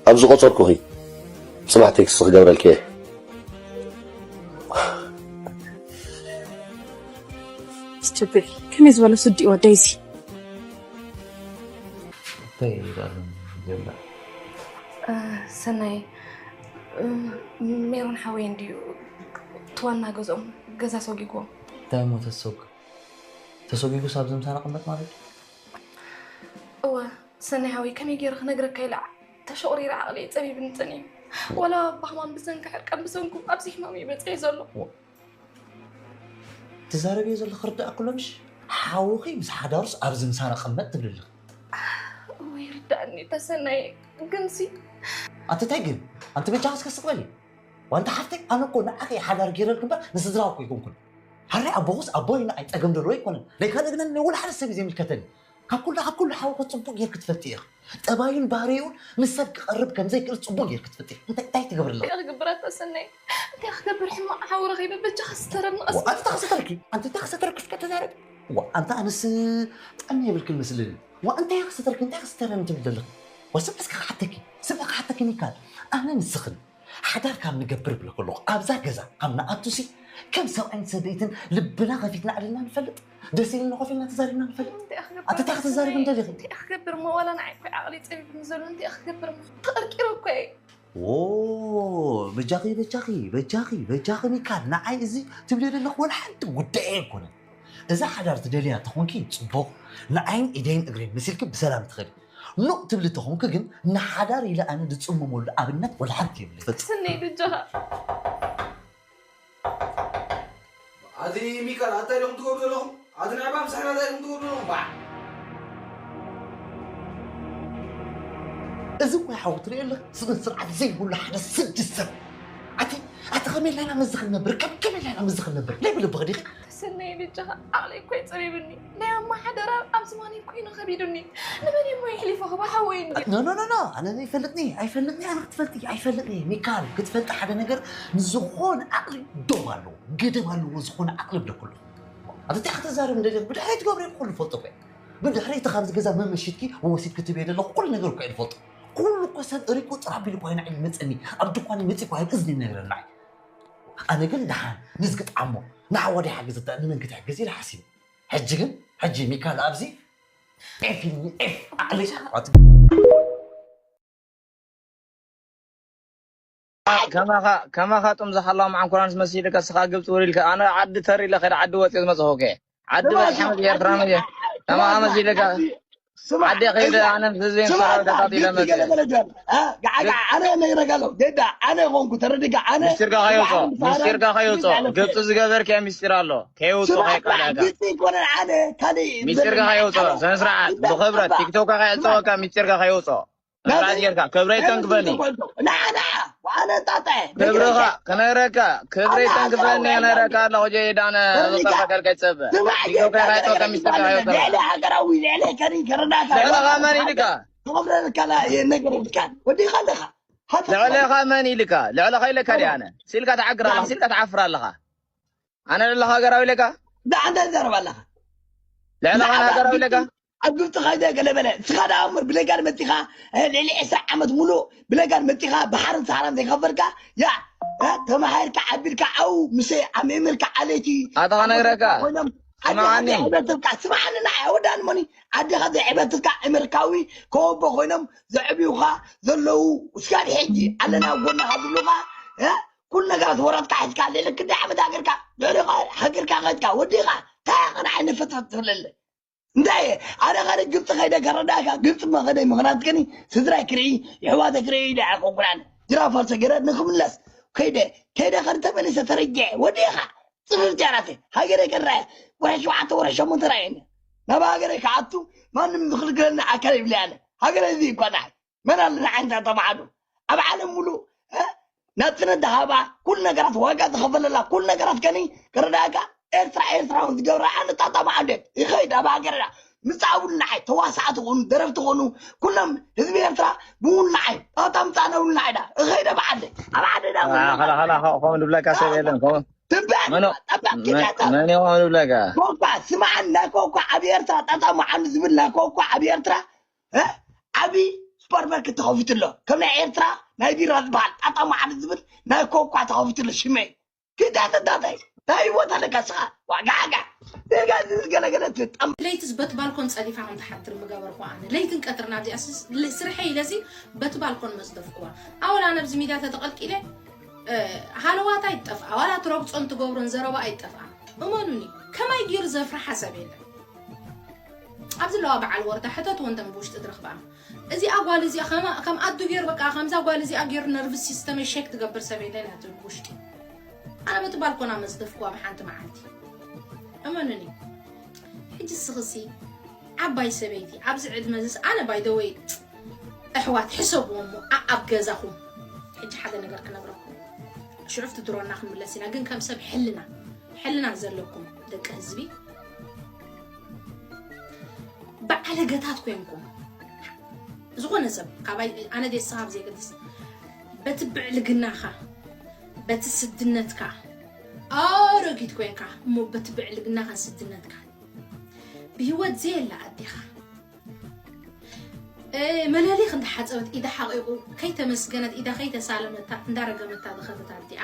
ኣብ ዝቖጸርኩኺ ጽባሕ ቴክስት ክገብረልኪ እየ። ስትብል ከመይ ዝበለ ስዲ እዩ ወደይ እዚ። እንታይ ይዛረብ ዘሎ? ሰናይ ሜሮን ሓወይ እንድዩ ትዋና ገዝኦም ገዛ ሰጊግዎም እንታይ ሞ ተሰጉ ተሰጊጉ ሳብ ዝምሳና ቅመጥ ማለት እዩ እወ ሰናይ ሓወይ ከመይ ገይረ ክነግረካ ኢለ ተሸቑሪረ ዓቕለይ ፀቢብኒ ፀኒሑ ዋላ ባህማም ብሰንኪ ሕርቃን ብሰንኩ ኣብዚ ሕማም እዩ በፂሑ ዘሎ ትዛረብዮ ዘለኺ ርዳእ ኩሎ ምሽ ሓውኺ ምስ ሓዳሩስ ኣብዚ ምሳና ቅመጥ ትብሊ ኣለኺ እወ ይርዳእኒ ተሰናየ ግንሲ ኣንተ እንታይ ግን ኣንተ በጃኻ እስከ ስቕ በሊ። ዋንታ ሓፍተይ ኣነ እኮ ንዓኺ ሓዳር ገይረልክ እምበር ንስድራኺ እኮ ኣይኮንኩን። ሓራይ ኣቦኹስ ኣቦይ ንዓይ ጸገም ደልዎ ኣይኮነን። ናይ ካልእ ግን ኣነ ወላ ሓደ ሰብ እዩ ዘይምልከተኒ። ካብ ኩሉ ካብ ኩሉ ሓውኺ ጽቡቕ ጌርክ ትፈልጢ ኢኺ። ጠባዩን ባህሪኡን ምስ ሰብ ክቐርብ ከም ዘይክእል ጽቡቕ ጌርክ ትፈልጢ ኢኺ። እንታይ እንታይ ትገብርለኺ? እንታይ ክገብር ኣታ ሰናይ? እንታይ ክገብር ሕማቕ ሓው ረኺበ በጃኻ ስተረኒ ቀስ ኣንተ እንታይ ክሰተርኪ ኣንተ እንታይ ክሰተርኪ እስከ ተዛረብ። ዋ ኣንተ ኣነስ ጥዕና የብልክን መስልኒ። ዋ እንታይ ክሰተርኪ እንታይ ክሰተረኒ ትብል ዘለኺ? ዋ ስምዒ እስከ ክሓተኪ ስምዒ ክሓተኪ ሚካል ኣነ ንስኽን ሓዳር ካብ ንገብር ብለ ከለኹ ኣብዛ ገዛ ካብ ንኣቱሲ ከም ሰብኣይን ሰበይትን ልብና ከፊትና ዕልልና ንፈልጥ ደስ ኢልና ኮፍ ኢልና ተዛሪብና ንፈልጥ። ኣንተ እንታይ ክተዛርብ እንደለኺ? እንታይ ክገብር እሞ ዋላ ንዓይ እኮ ዓቕሊ ፀቢብኒ ዘሎ እንታይ ክገብር እሞ ተቐርቂረ እኮ እየ። ዎ በጃኺ በጃኺ በጃኺ በጃኺ ሚካል ንዓይ እዚ ትብልዮ ዘለኹ ወላ ሓንቲ ጉዳይ ኣይኮነን። እዛ ሓዳር ትደልያ ተኾንኪ ጽቡቕ ንዓይን ኢደይን እግረይን መሲልኪ ብሰላም ትኸዲ። ኖእ ትብሊ ተኾንኪ ግን ንሓዳር ኢለ ኣነ ዝጽምመሉ ኣብነት ወላ ሓንቲ የብለይ። ስነይ በጃኻ። ኣቲ ሚካል ኣታይ ኢኹም ትገብሩ ዘለኹም? ኣቲ ንዕባ ምሳሕና እንታይ ኢኹም ትገብሩ ዘለኹም? ባዕ እዚ እኮ ሓው ትርኢ ኣለኻ ስነ ስርዓት ዘይብሉ ሓደ ስድስት ሰብ ኣቲ ኣቲ ከመይ ኢልና መዚ ክንነብር ከም ከመይ ኢልና መዚ ክንነብር ናይ ብልብኺ ዲኺ? ስነይ በጃኻ ዓቕለይ እኮ እዩ ጸቢብኒ ናይ ኣማ ሓደራ ኣብ ዝማነይ ኮይኑ ከቢዱኒ ንመን እሞ የሕሊፎ ክባ ሓወይ እንዲ ኖ ኖ ኖ ኖ ኣነ ኣይፈልጥኒ ኣይፈልጥኒ ኣነ ክትፈልጢ ኣይፈልጥኒ ሚካል ክትፈልጢ ሓደ ነገር ንዝኾነ ዓቕሊ ዶብ ኣለዎ ገደብ ኣለዎ ዝኾነ ዓቕሊ ብለኩሉ ኣቲ እንታይ ከተዛርብ እንደለ ብድሕረይ ትገብረ ኩሉ ፈልጦ እኮ ብድሕረይ እቲ ካብዚ ገዛ መመሽትኪ ወሲድኪ ትብየ ዘለኹ ኩሉ ነገር እኮ እየ ዝፈልጦ ኩሉ እኮ ሰብ እሪቁ ጥራቢሉ እኮ ይናዕ ይመፀኒ ኣብ ድኳን ይመፂ እኮ እዝኒ ይነግረና ኣነ ግን ደሓን ንዝግጣሞ ንሓወደይ ሓግዝ እታ ንመን ክትሕግዝ ኢለ ሓሲበ ሕጂ ግን ሕጂ ሚካል ኣብዚ ኤፍ ኢልኒ ኤፍ ኣዕሊ ከማኻ ጥም ዝሓላው መዓንኮራንስ መሲልካ እስኻ ግብፂ ውሪልካ ኣነ ዓዲ ተር ኢለ ከደ ዓዲ ወፂኦ ዝመፅኹ ከ ዓዲ በፅሐ መፅእ ኤርትራ መፅእ ከማኻ መሲልካ ዓዲ ከይደ ኣነ ምስ ህዝበይ ምስ ሰራዊት ኣቃጢለ መፅእ ኣነ ነግረካ ኣለኹ ጌዳ ኣነ ኾንኩ ተረዲካ ኣነ ምስጢርካ ከየውፅኦ ምስጢርካ ከየውፅኦ ግብፂ ዝገበርክዮ ምስጢር ኣሎ ከየውፅኦ ከየቃዳካ ግብፂ ይኮነን ኣነ ካልእ ምስጢርካ ከየውፅኦ ስነ ስርዓት ብክብረት ቲክቶክ ከየዕፀወካ ምስጢርካ ከየውፅኦ ስርዓት ጌርካ ክብረይ ተንክፈኒ ክብርኻ ክነግረካ ክብረይ ተንክፈኒ ነግረካ ኣለኹ ጀይዳነ ዝጠፈቀልካ ይፀበ ቲክቶክ ከየዕፀወካ ምስጢርካ ከየውፅኦ ልዕሊ ሃገራዊ ልዕሊ ከሪን ከረዳካ ልዕለኻ መን ኢልካ ክቕብረልካ የነገረልካ ወዲኻ ኣለኻ ልዕለኻ መን ኢልካ ልዕለኻ ኢለካ ዲ ኣነ ሲልካ ትዓግር ኣለኻ ሲልካ ትዓፍር ኣለኻ ኣነ ልዕለኻ ሃገራዊ ኢለካ ብዓንተ ትዛረብ ኣለኻ ልዕለኻ ሃገራዊ ኢለካ ኣብ ግብፂ ኸይደ ገለ በለ ንስኻ ደኣ እምበር ብለጋን መፂኻ ልዕሊ ዕስራ ዓመት ሙሉእ ብለጋን መፂኻ ባሕርን ሰሃራን ዘይከፈልካ ያ ተማሃርካ ዓቢርካ ዓው ምስ ኣሜመልካ ዓሌቲ ኣታ ኸነግረካ ኮይኖም ስምዓኒ ዕበትካ ስምዓኒ ንዓይ ወዳን መኒ ኣዴኻ ዘይዕበትካ ኣሜሪካዊ ከወቦ ኮይኖም ዘዕብዩኻ ዘለዉ እስካብ ሕጂ ኣለና ኣብ ጎንኻ ዝብሉኻ ኩሉ ነገራት ወረትካ ሒዝካ ልዕሊ ክንደይ ዓመት ሃገርካ ልዕሊ ሃገርካ ከድካ ወዲኻ እንታይ ኢኻ ንዓይ ንፍትፍት ትብለለ እንታይ ኣነ ኸደ ግብፂ ኸይደ ከረዳእካ ግብፂ መኸደ ምኽንያት ከኒ ስድራይ ክርኢ ይሕዋተ ክርኢ ኢለ ኣይኮንኩን ኣነ ጅራፋር ሰገረ ንክምለስ ከይደ ከይደ ኸደ ተመሊሰ ተረጊዐ ወዲኻ ፅፍፍ ጃራተ ሃገረ ከራየ ወረ ሸውዓተ ወረ ሸሞንተ ራየኒ ናብ ሃገረ ክኣቱ ማንም ዝኽልክለኒ ኣካል ይብለ ኣነ ሃገረ እዚ ይኳ ንዓይ መን ኣሎ ንዓይ እንታይ ተባዕሉ ኣብ ዓለም ሙሉእ ናጽነት ዝሃባ ኩሉ ነገራት ዋጋ ዝኸፈለላ ኩሉ ነገራት ከኒ ክረዳእካ ኤርትራ ኤርትራውን ዝገብራ ኣነ ጣጣማ ዓንዴት ይኸይድ ኣብ ሃገርና ምጻእ እውን ንዓይ ተዋሳእቲ ኹኑ ደረፍቲ ኹኑ ኩሎም ህዝቢ ኤርትራ ብውን ንዓይ ጣጣ ምጻእ ነብሉ ንዓይ ዳ እኸይድ ኣብ ዓደ ኣብ ዓደ ዳ ኸላ ኸላ ከምኡ ዝብለካ ሰብ የለን ከምኡ ትንበል ጠባብ ኪዳታ መን ይኾን ዝብለካ ኮኳ ስማዓን ናይ ኮኳ ኣብ ኤርትራ ጣጣማ ዓንዲ ዝብል ናይ ኮኳ ኣብ ኤርትራ ዓቢ ሱፐርማርኬት ተኸፊቱ ኣሎ ከም ናይ ኤርትራ ናይ ቢራ ዝበሃል ጣጣ ማዕድ ዝብል ናይ ኮኳ ተኸፊቱ ኣሎ ሽመይ ክዳተ ዳታይ ታይ ህይወት ኣለካ ስኻ ዋጋዓጋ ደጋ ዝዝገለገለ ትጠም ለይትስ በት ባልኮን ጸዲፋ ከም ትሓድር ምገበርኩ ኣነ ለይትን ቀትርን ኣብዚኣ ስርሐ ኢለሲ በት ባልኮን መጽደፍኩዋ ኣወላ ነብዚ ሚድያ ተተቐልቂለ ሃለዋት ኣይጠፍኣ ዋላ ትረግጾን ትገብሮን ዘረባ ኣይጠፍኣ እመኑኒ ከማይ ጌሩ ዘፍርሓ ሰብ የለን ኣብዚ ለዋ በዓል ወርዳ ሕተት ወንተን ብውሽጢ ትረኽባ እዚኣ ጓል እዚኣ ከም ኣዱ ገይሩ በቃ ከምዛ ጓል እዚኣ ገይሩ ነርቭስ ሲስተመይ ሸክ ትገብር ሰብ የለን እያ ትብል ብውሽጢ ኣነ በቲ ባልኮና መዝደፍኩዋ ብሓንቲ መዓልቲ እመኑኒ ሕጂ ስኽሲ ዓባይ ሰበይቲ ኣብዚ ዕድመ ዝስ ኣነ ባይደወይ ኣሕዋት ሕሰብዎ እሞ ኣኣብ ገዛኹም። ሕጂ ሓደ ነገር ክነግረኩም፣ ሽዑ ኣብቲ ድሮና ክንምለስ ኢና። ግን ከም ሰብ ሕልና ሕልና ዘለኩም ደቂ ህዝቢ፣ ብዓለገታት ኮንኩም፣ ዝኾነ ሰብ ካባይ ኣነ ደስ ካብ ዘይገድስ፣ በቲ ብዕልግናኻ፣ በቲ ስድነትካ፣ ኣረጊት ኮንካ እሞ በቲ ብዕልግናኻን ስድነትካ ብህይወት ዘየላ ኣዴኻ፣ መለሊኽ እንዳሓፀበት ኢዳ ሓቂቑ ከይተመስገነት ኢዳ ከይተሳለመታ እንዳረገመታ ዝኸደት ኣዲኣ፣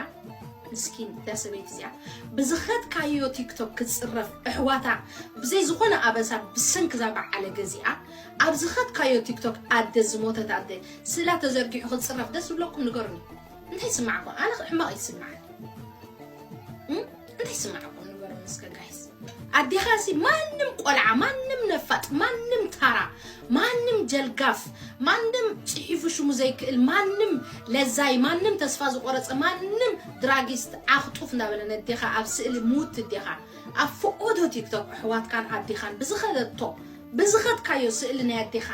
ምስኪን እዛ ሰበይቲ እዚኣ። ብዝኸድካዮ ቲክቶክ ክትፅረፍ ኣሕዋታ፣ ብዘይ ዝኾነ ኣበሳ ብሰንኪ እዛ በዓለ ገዚኣ ኣብ ዝኸድካዮ ቲክቶክ ኣደ ዝሞተት ኣደ ስእላ ተዘርጊሑ ክትፅረፍ ደስ ዝብለኩም ንገሩኒ። እንታይ ይስማዕኩም? ኣነ ሕማቕ ይስማዓኒ። እንታይ ይስማዕኩም ንገሩኒ እስከ ጋይስ። ኣዴኻ ሲ ማንም ቆልዓ፣ ማንም ነፋጥ፣ ማንም ታራ፣ ማንም ጀልጋፍ፣ ማንም ጽሒፉ ሽሙ ዘይክእል፣ ማንም ለዛይ፣ ማንም ተስፋ ዝቆረጸ፣ ማንም ድራጊስት ዓኽጡፍ እንዳበለ ነዴኻ ኣብ ስእሊ ሙት እዴኻ ኣብ ፍቆዶ ቲክቶክ ኣሕዋትካን ኣዴኻን ብዝኸደቶ ብዝኸድካዮ ስእሊ ናይ ኣዴኻ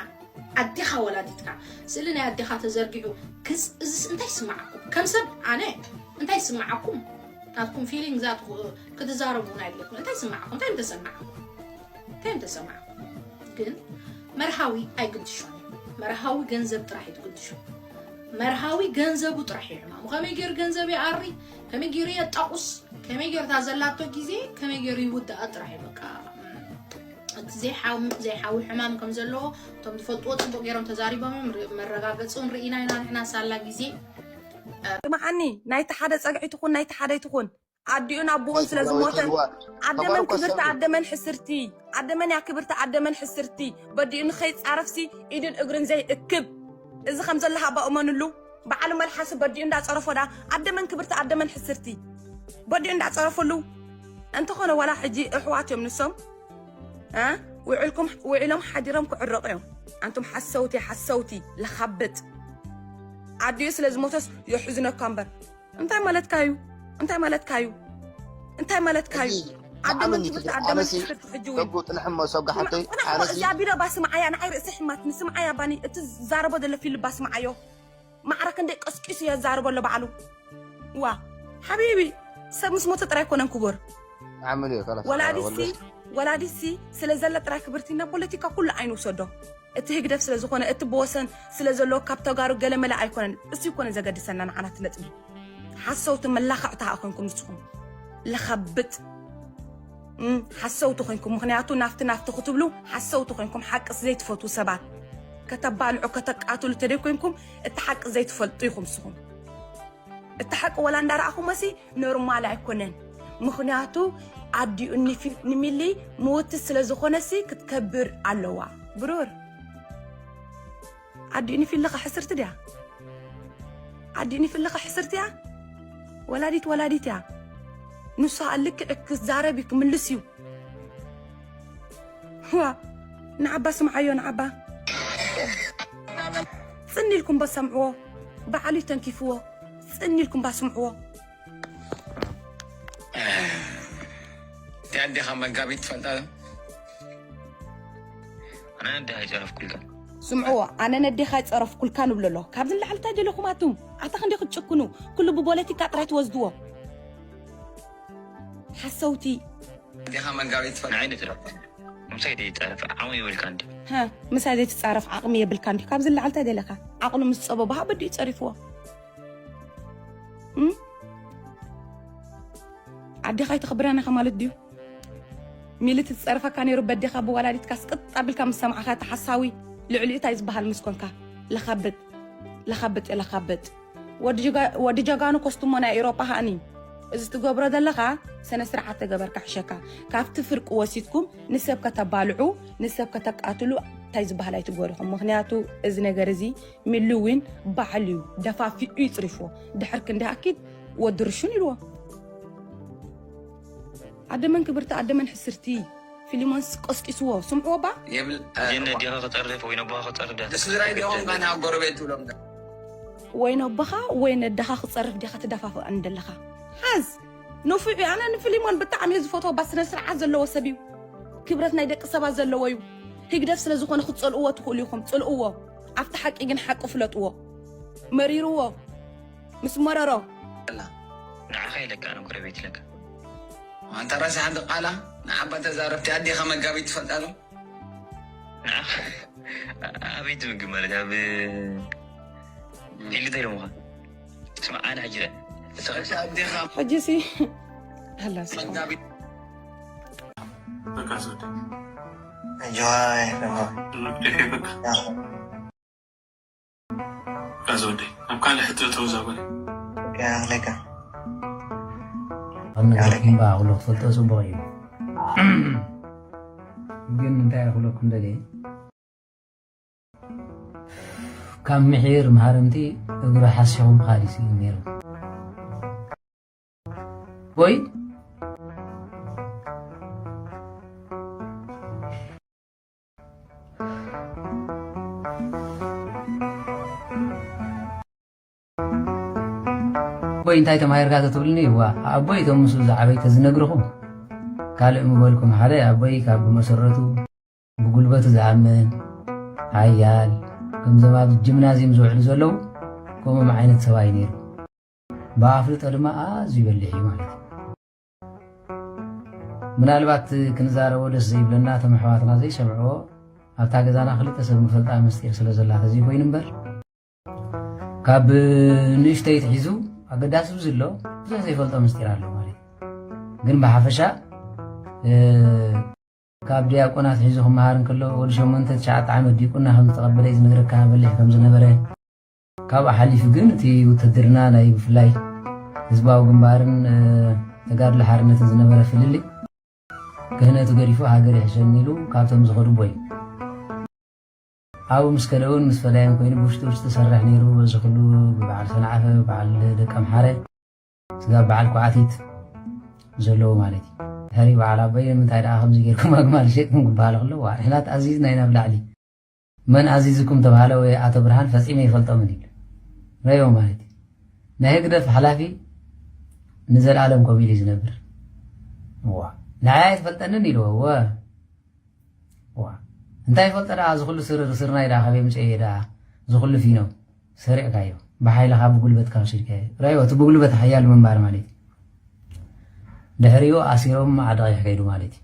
ኣዴኻ ወላዲትካ ስእሊ ናይ ኣዴኻ ተዘርጊሑ ክስ እዝስ እንታይ ይስማዓኩም? ከም ሰብ ኣነ እንታይ ይስማዓኩም? ናትኩም ፊሊንግ ዛት ክትዛረቡ ናይ ኣለኩም እንታይ ይስማዓኩም? እንታይ ምተሰማዓኩም? እንታይ ምተሰማዓኩም? ግን መርሃዊ ኣይግድሾን። መርሃዊ ገንዘብ ጥራሕ እዩ ትግድሾ። መርሃዊ ገንዘቡ ጥራሕ እዩ ሕማሙ። ከመይ ገይሩ ገንዘብ ይኣሪ፣ ከመይ ገይሩ የጣቁስ፣ ከመይ ገይሩ እታ ዘላቶ ግዜ ከመይ ገይሩ ይውድኣ ጥራሕ እዩ በቃ። እቲ ዘይሓው ዘይሓዊ ሕማም ከም ዘለዎ እቶም ዝፈልጥዎ ጽቡቅ ገይሮም ተዛሪቦም እዮም። ር- መረጋገጺውን ርኢና ኢና ንሕና ሳላ ግዜ። ስምዓኒ፣ ናይቲ ሓደ ጸግዒ ትኹን ናይቲ ሓደ ይትኹን ኣዲኡን ኣቦኡን ስለ ዝሞተ ኣደመን ክብርቲ ኣደመን ሕስርቲ ኣደመን ያ ክብርቲ ኣደመን ሕስርቲ በዲኡ ንኸይጻረፍሲ ኢድን እግርን ዘይእክብ እዚ ከም ዘሎ ሃባ እመንሉ። በዓሉ መልሓሲ በዲኡ እንዳጸረፎ ዳ ኣደመን ክብርቲ ኣደመን ሕስርቲ በዲኡ እንዳጸረፍሉ እንተኾነ ዋላ ሕጂ እሕዋት እዮም ንሶም እ ውዕልኩም ውዒሎም ሓዲሮም ክዕረቑ እዮም። ኣንቱም ሓሰውቲ ሓሰውቲ ለኻብጥ ኣዲኡ ስለ ዝሞተስ የሕዝነካ እምበር እንታይ ማለትካ እዩ? እንታይ ማለትካ እዩ? እንታይ ማለትካ እዩ? ኣደመን ትምህርቲ ኣደመን ትምህርቲ ሕጂ እውን ተጉ ጥልሕሞ ሰብጋ ሓተይ ኣነሲ እዚኣ ቢዶ ባስምዓያ ንዓይ ርእሲ ሕማትኒ ስምዓያ ባኒ እቲ ዝዛረቦ ዘሎ ፊልም ባስምዓዮ ማዕረ ክንደይ ቀስቂሱ የዛርቦ ኣሎ ባዕሉ ዋ ሓቢቢ ሰብ ምስ ሞተ ጥራይ ኮነን ክቡር ዓምል እዩ ከላስ ወላዲሲ ወላዲሲ ስለ ዘለ ጥራይ ክብርቲ ናብ ፖለቲካ ኩሉ ኣይንውሰዶ እቲ ህግደፍ ስለ ዝኾነ እቲ ብወሰን ስለ ዘሎ ካብ ተጋሩ ገለመለ ኣይኮነን እሱ ይኮነ ዘገድሰና ንዓና እቲ ነጥቢ ሓሰውቲ መላኽዕቲ ሃኣ ኮንኩም ንስኹም ለኸብጥ ሓሰውቲ ኮንኩም ምኽንያቱ ናፍቲ ናፍቲ ክትብሉ ሓሰውቲ ኮንኩም ሓቅስ ዘይትፈትዉ ሰባት ከተባልዑ ከተቃትሉ ተደይ ኮንኩም እቲ ሓቂ ዘይትፈልጡ ኢኹም ንስኹም እቲ ሓቂ ወላ እንዳረኣኹሞሲ ኖርማል ኣይኮነን ምኽንያቱ ኣዲኡ ንሚሊ ምውቲ ስለ ዝኾነሲ ክትከብር ኣለዋ ብሩር ኣዲኡ ንፊልኻ ሕስርቲ ድያ ኣዲኡ ንፊልኻ ሕስርቲ እያ ወላዲት ወላዲት እያ ንሱ ልክዕ ክዛረብ ክምልስ እዩ ዋ ንዓባ ስምዓዮ ንዓባ ጽን ኢልኩም በሰምዕዎ ባዕሉ ተንኪፍዎ ጽን ኢልኩም ባስምዕዎ እቲ ኣዴኻ መጋቢት ትፈልጣ ዶ? ኣነ ኣዴኻ ይጸረፍኩልካ። ስምዕዎ ኣነ ነዴኻ ይጸረፍኩልካ ንብሎ ኣሎ ካብዚ ንላዕሊ እንታይ ደለኹም ኣቱም ኣታ ክንደይ ክትጭክኑ ኩሉ ብፖለቲካ ጥራይ ትወስድዎ ሓሰውቲ ኣዴኻ መጋቢት ትፈልጣ ንዓይ ንጽረፍ ምሳይ ደይጻረፍ ዓቕሚ የብልካ እንዲ ሃ ምሳይ ዘይትጻረፍ ዓቕሚ የብልካ እንዲ ካብዚ ንላዕሊ እንታይ ደለካ ዓቕሉ ምስ ጸበቦ ሃ በዲኡ ጸሪፍዎ ኣዴኻ ኣይተኽብረን ኢኻ ማለት ድዩ? ሚሊ ትጸርፈካ ነይሩ በዴኻ ብወላዲትካስ ቅጥ ኣቢልካ ምስ ሰማዕኻ እቲ ሓሳዊ ልዕሊኡ እንታይ ዝበሃል ምስ ኮንካ ለኻብጥ ለኻብጥ ለኻብጥ ወዲ ጀጋኑ ኮስትሞ ናይ ኤውሮጳ ሃእኒ እዚ ትገብሮ ዘለኻ ሰነ ስርዓት ተገበርካ ሕሸካ ካብቲ ፍርቂ ወሲድኩም ንሰብ ከተባልዑ ንሰብ ከተቃትሉ እንታይ ዝበሃል ኣይትግበሩ ኢኹም ምኽንያቱ እዚ ነገር እዚ ሚሊ ዊን ባዕሉ እዩ ደፋፊኡ ይጽሪፍዎ ድሕር ክንዲ ኣኪድ ወዲ ርሹን ኢልዎ ኣደመን ክብርቲ ኣደመን ሕስርቲ ፊሊሞንስ ቀስቂስዎ ስምዕዎ ባ የብል ጀነ ዲኻ ክጸርፍ ወይ ነቦኻ ክጸርፍ ዲኻ ንስድራይ ዲኹም ካን ኣብ ጎረቤት ትብሎም ወይ ነቦኻ ወይ ነደኻ ክጸርፍ ዲኻ ትደፋፍኣን ደለኻ ሓዝ ንፉዕ ኣነ ንፊሊሞን ብጣዕሚ እየ ዝፈትዎ ባ ስነ ስርዓት ዘለዎ ሰብ እዩ ክብረት ናይ ደቂ ሰባት ዘለዎ እዩ ህግደፍ ስለ ዝኾነ ክትጸልእዎ ትኽእሉ ኢኹም ጽልእዎ ኣብቲ ሓቂ ግን ሓቂ ፍለጥዎ። መሪርዎ ምስ መረሮ። ንዓኻ ኢለካ ኣነ ጎረቤት ኢለካ። ኣንታ ረሳሕ ድቃላ፣ ንዓባ ተዛረብቲ ኣዴኻ መጋቢት ትፈልጣ ዶ? ንዓኻ ኣበይ ትምግብ ማለት ኣብ ፊልድ እንታይ ኢሎምኻ? ስማዕ ኣነ ሕጂ ረሳሕ ኣዴኻ ሕጂ ሲ ኣላስ መጋቢት በቃ ዘውዴ Enjoy. ዱቄ በቃ በቃ ዘውዴ ኣብ ካልእ ሕቶ ተውዛ በለ Like. ኣብ ነገር እምባ ኩሉ ክፈልጦ ጽቡቕ እዩ። ግን እንታይ ክብለኩም ደልየ፣ ካብ ምሒር መሃርምቲ እግሩ ሓሲኹ ምኻድ እዩ ነይሩ። ወይ ኣቦይ እንታይ ተማሂርካ ተትብልኒ፣ እዋ ኣቦይ እቶም ምስኡ ዝዓበይ ተዝነግርኹም ካልእ ምበልኩም። ሓደ ኣቦይ ካብ ብመሰረቱ ብጉልበቱ ዝኣምን ሓያል፣ ከምዞም ኣብ ጅምናዝየም ዝውዕሉ ዘለዉ ከምኦም ዓይነት ሰብኣይ ነይሩ። ብኣፍልጦ ድማ ኣዝዩ በሊሕ እዩ ማለት እዩ። ምናልባት ክንዛረቦ ደስ ዘይብለና እቶም ኣሕዋትና ዘይሰምዕዎ ኣብታ ገዛና ክልተ ሰብ ንፈልጣ ምስጢር ስለ ዘላ ተዘይኮይኑ እምበር ካብ ንእሽተይ ትሒዙ ኣገዳሲ ብዙ ኣሎ ብዙሕ ዘይፈልጦ ምስጢር ኣሎ ማለት እዩ። ግን ብሓፈሻ ካብ ዲያቆናት ሒዙ ክመሃር እንከሎ ወዲ ሸሞንተ ትሽዓተ ዓመት ዲቁና ከም ዝተቐበለ እዩ ዝነግረካ በሊሕ ከም ዝነበረ። ካብኡ ሓሊፉ ግን እቲ ውትድርና ናይ ብፍላይ ህዝባዊ ግንባርን ተጋድሎ ሓርነትን ዝነበረ ፍልልይ ክህነቱ ገዲፉ ሃገር ይሕሸኒ ኢሉ ካብቶም ዝኸዱ ኣቦ እዩ። ኣብኡ ምስ ከደ እውን ምስ ፈዳይን ኮይኑ ብውሽጢ ውሽጢ ዝሰርሕ ነይሩ። በዚ ኩሉ ብበዓል ሰንዓፈ፣ ብበዓል ደቀምሓረ፣ ስጋብ በዓል ኳዕቲት ዘለዎ ማለት እዩ። ድሕሪ በዓል ኣቦይ ንምንታይ ደኣ ከምዚ ጌርኩም ኣግማል ሸጥኩም ክበሃል ከሎ፣ ዋ ንሕና ተኣዚዝና ኢና ብላዕሊ። መን ኣዚዝኩም ተባሃለ ወይ ኣቶ ብርሃን ፈጺመ ይፈልጦምን ኢሉ ረዮ ማለት እዩ። ናይ ህግደፍ ሓላፊ ንዘለኣለም ኮፍ ኢሉ እዩ ዝነብር። ዋ ንዓይ ኣይትፈልጠንን ኢልዎ። ወ ዋ እንታይ ይፈልጠ ደኣ እዚ ኩሉ ስርር ስርናይ ደኣ ካበይ ምጽኤ ደኣ እዚ ኩሉ ፊኖ ሰሪቕካዮ ብሓይልኻ ብጉልበትካ ወሲድካዮ። ረዮ እቲ ብጉልበት ሓያል ምንባር ማለት እዩ። ድሕሪኡ ኣሲሮም ዓዲ ቀይሕ ከይዱ ማለት እዩ።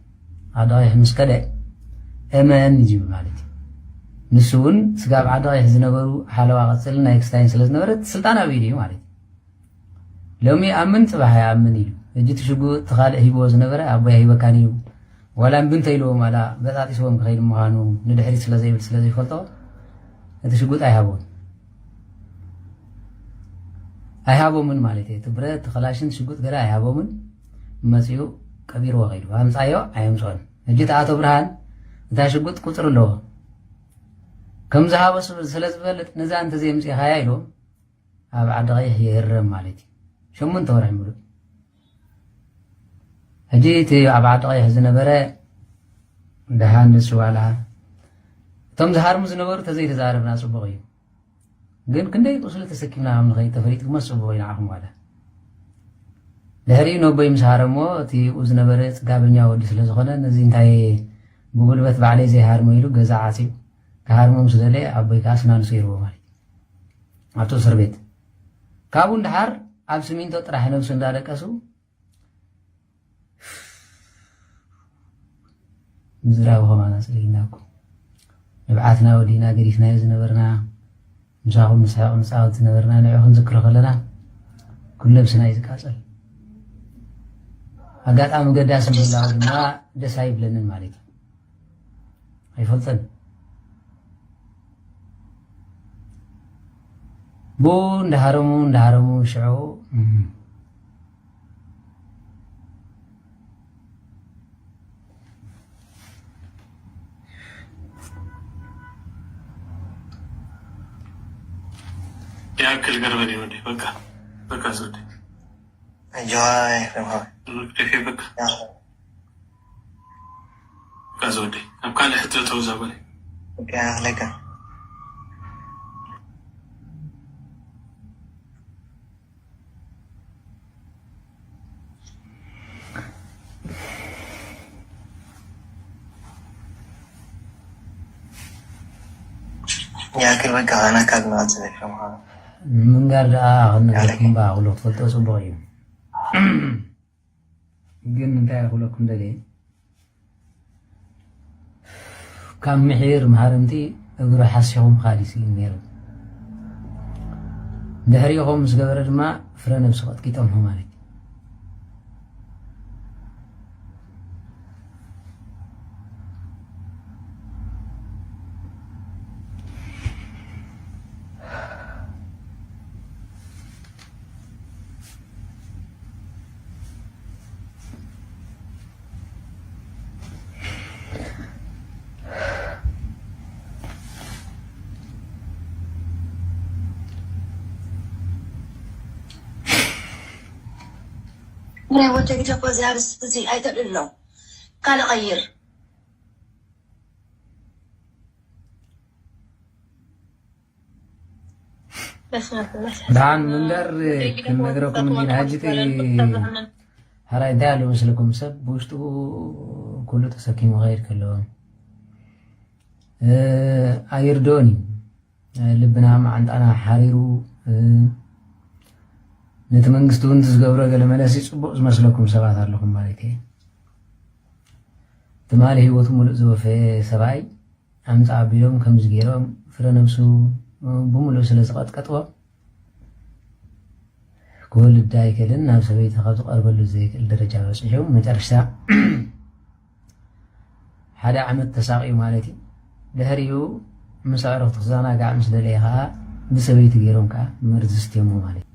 ዓዲ ቀይሕ ምስ ከደ እመን እዩ ዝብል ማለት እዩ። ንሱ እውን ስጋብ ዓዲ ቀይሕ ዝነበሩ ሓለዋ ቀጽልን ናይ ክስታይን ስለ ዝነበረ እቲ ስልጣን ኣብ ኢዱ እዩ ማለት እዩ። ሎሚ ይኣምን ጽባሕ ኣይኣምን ኢሉ። ሕጂ እቲ ሽጉጥ እቲ ካልእ ሂብዎ ዝነበረ ኣቦይ ኣይህበካን እዩ ዋላ እምቢ እንተኢልዎም ዋላ በጣጢስዎም ክኸይድ ምዃኑ ንድሕሪት ስለ ዘይብል ስለ ዘይፈልጦ እቲ ሽጉጥ ኣይሃቦን ኣይሃቦምን ማለት እየ። እቲ ብረት እቲ ክላሽን ሽጉጥ ገለ ኣይሃቦምን። መጺኡ ቀቢርዎ ከይዱ ኣምጻዮ ኣየምጽኦን። ሕጂ እቲ ኣቶ ብርሃን እታ ሽጉጥ ቁጽሪ ኣለዎ ከም ዝሃቦ ስለ ዝፈልጥ ነዛ እንተዘየምጺእኻያ ኢልዎም ኣብ ዓዲ ቀይሕ ይህረም ማለት እዩ። ሸሞንተ ወርሒ ሙሉእ ሕጂ እቲ ኣብ ዓዲ ቀይሕ ዝነበረ ደሃ ንሱ ዋላ እቶም ዝሃርሙ ዝነበሩ ተዘይተዛረብና ጽቡቕ እዩ። ግን ክንደይ ቁስሊ ተሰኪምና ከም ንኸይድ ተፈሊጥኩሞ ጽቡቕ እዩ ንዓኹም ዋላ። ድሕሪኡ ነቦይ ምስ ሃረሞ እቲ ብኡ ዝነበረ ጽጋበኛ ወዲ ስለ ዝኾነ ነዚ እንታይ ብጉልበት ባዕለይ ዘይሃርሞ ኢሉ ገዛ ዓጽዩ ክሃርሞ ምስ ደለየ ኣቦይ ከኣ ስናንሱ ይርቦ ማለት እዩ ኣብቲ እስር ቤት። ካብኡ ንደሓር ኣብ ስሚንቶ ጥራሕ ነብሱ እንዳደቀሱ ምዝራብ ኸማና ጽሊኢና እኮ ንብዓትና ወዲና ገዲፍናዮ ዝነበርና ምሳኹም ንስሕቕ ንጻወት ዝነበርና ንዑ ክንዝክሮ ከለና ኩሉ ነብስና እዩ ዝቃጸል። ኣጋጣሚ ገዳሲ ምህላው ድማ ደስ ኣይብለንን ማለት እዩ። ኣይፈልጥን። ብኡ እንዳሃረሙ እንዳሃረሙ ሽዑ ያክል ገርበን ይወደ በቃ በቃ ዘውደ Enjoy. From her. ዱቄ በቃ Yeah. በቃ ዘውደ ኣብ ካልእ ሕቶ ተውዛ በለ Yeah, like. ያክል በቃ ኣና ካብ ናት ዝለፈ ምዃኑ። ምንጋር ደኣ ክነግረኩም ኣለኪ። በኣቕሎ ክትፈልጦ ጽቡቕ እዩ። ግን እንታይ ክብለኩም ደልየ፣ ካብ ምሒር መሃርምቲ እግሩ ሓሲኹም ካሊሲ እዩ ነይሩ። ድሕሪኡ ከምኡ ምስ ገበረ ድማ ፍረ ነብሱ ቀጥቂጦም ማለት እዩ። ናይ ወዲ ግደ እኮ እዚ ኣርእስቲ እዚ ኣይተልዕሎ። ካልእ ቀይር። ደሓን ምንጋር ክንነግረኩም እንዲና። ሕጂ እቲ ሕራይ እንታይ ኣሎ መስለኩም? ሰብ ብውሽጡ ኩሉ ተሰኪሙ ክኸይድ ከሎ፣ እ፣ ኣይርድኦን እዩ። ልብና መዓንጣና ሓሪሩ፣ እ፣ ነቲ መንግስቲ እውን ዝገብሮ ገለ መለሲ ጽቡቕ ዝመስለኩም ሰባት ኣለኹም ማለት እየ። ትማሊ ህይወቱ ሙሉእ ዝወፈየ ሰብኣይ ኣምጻ ኣቢሎም ከምዚ ገይሮም ፍረ ነብሱ ብምሉእ ስለ ዝቐጥቀጥዎ ክወልድ ኣይክእልን፣ ናብ ሰበይቲ ካብ ዝቐርበሉ ዘይክእል ደረጃ በጺሑ፣ መጨረሽታ ሓደ ዓመት ተሳቕዩ ማለት እዩ። ድሕሪኡ ምስ ኣዕሩኽቱ ክዘናጋዕ ምስ ደለየ ከኣ ብሰበይቲ ገይሮም ከኣ መርዚ ስትየሞ ማለት እዩ።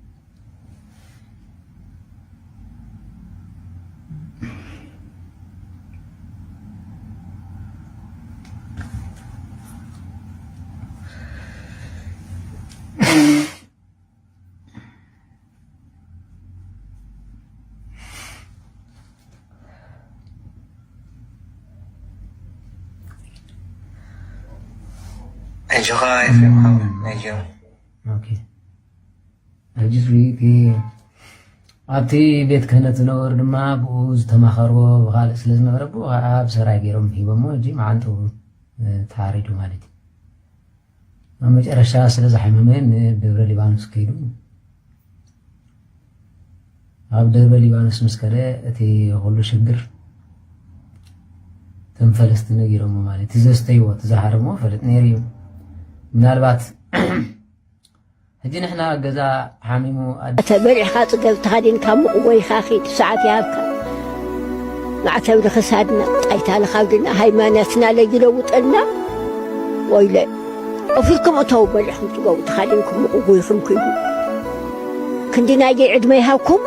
ኣጆኻ ኤፍሬም ሓወይ፣ ኣጆኻ። ኦኬ። ሕጂ እቲ ኣብቲ ቤት ክህነት ዝነበሩ ድማ ብኡ ዝተማኸርዎ ብኻልእ ስለ ዝነበረ ብኡ ከዓ ብሰራይ ገይሮም ሂቦሞ። ሕጂ መዓንጥኡ፣ እ፣ ተሓሪዱ ማለት እዩ። ኣብ መጨረሻ ስለ ዝሓመመ ንደብረ ሊባኖስ ከይዱ። ኣብ ደብረ ሊባኖስ ምስ ከደ እቲ ኩሉ ሽግር እቶም ፈለስቲ ነጊሮሞ ማለት እዩ። እቲ ዘስተይዎ፣ እቲ ዝሃረሞ ፈልጥ ነይሩ እዩ። ምናልባት ሕጂ ንሕና ገዛ ሓሚሙ ኣደ ኣተ በሊዕኻ ጽገብ ተኻዲንካ ሙቕ ጎይኻ ኺድ፣ ሰዓት ይሃብካ። ማዕተብ ንኽሳድና፣ ጣይታ ንኻብድና፣ ሃይማኖትና ለይለውጠልና። ወይለ፣ ኦፊርኩም እተው በሊዕኹም ጽገቡ ተኻዲንኩም ሙቕ ጎይኹም ኪዱ። ክንዲ ናይዚ ዕድመ ይሃብኩም።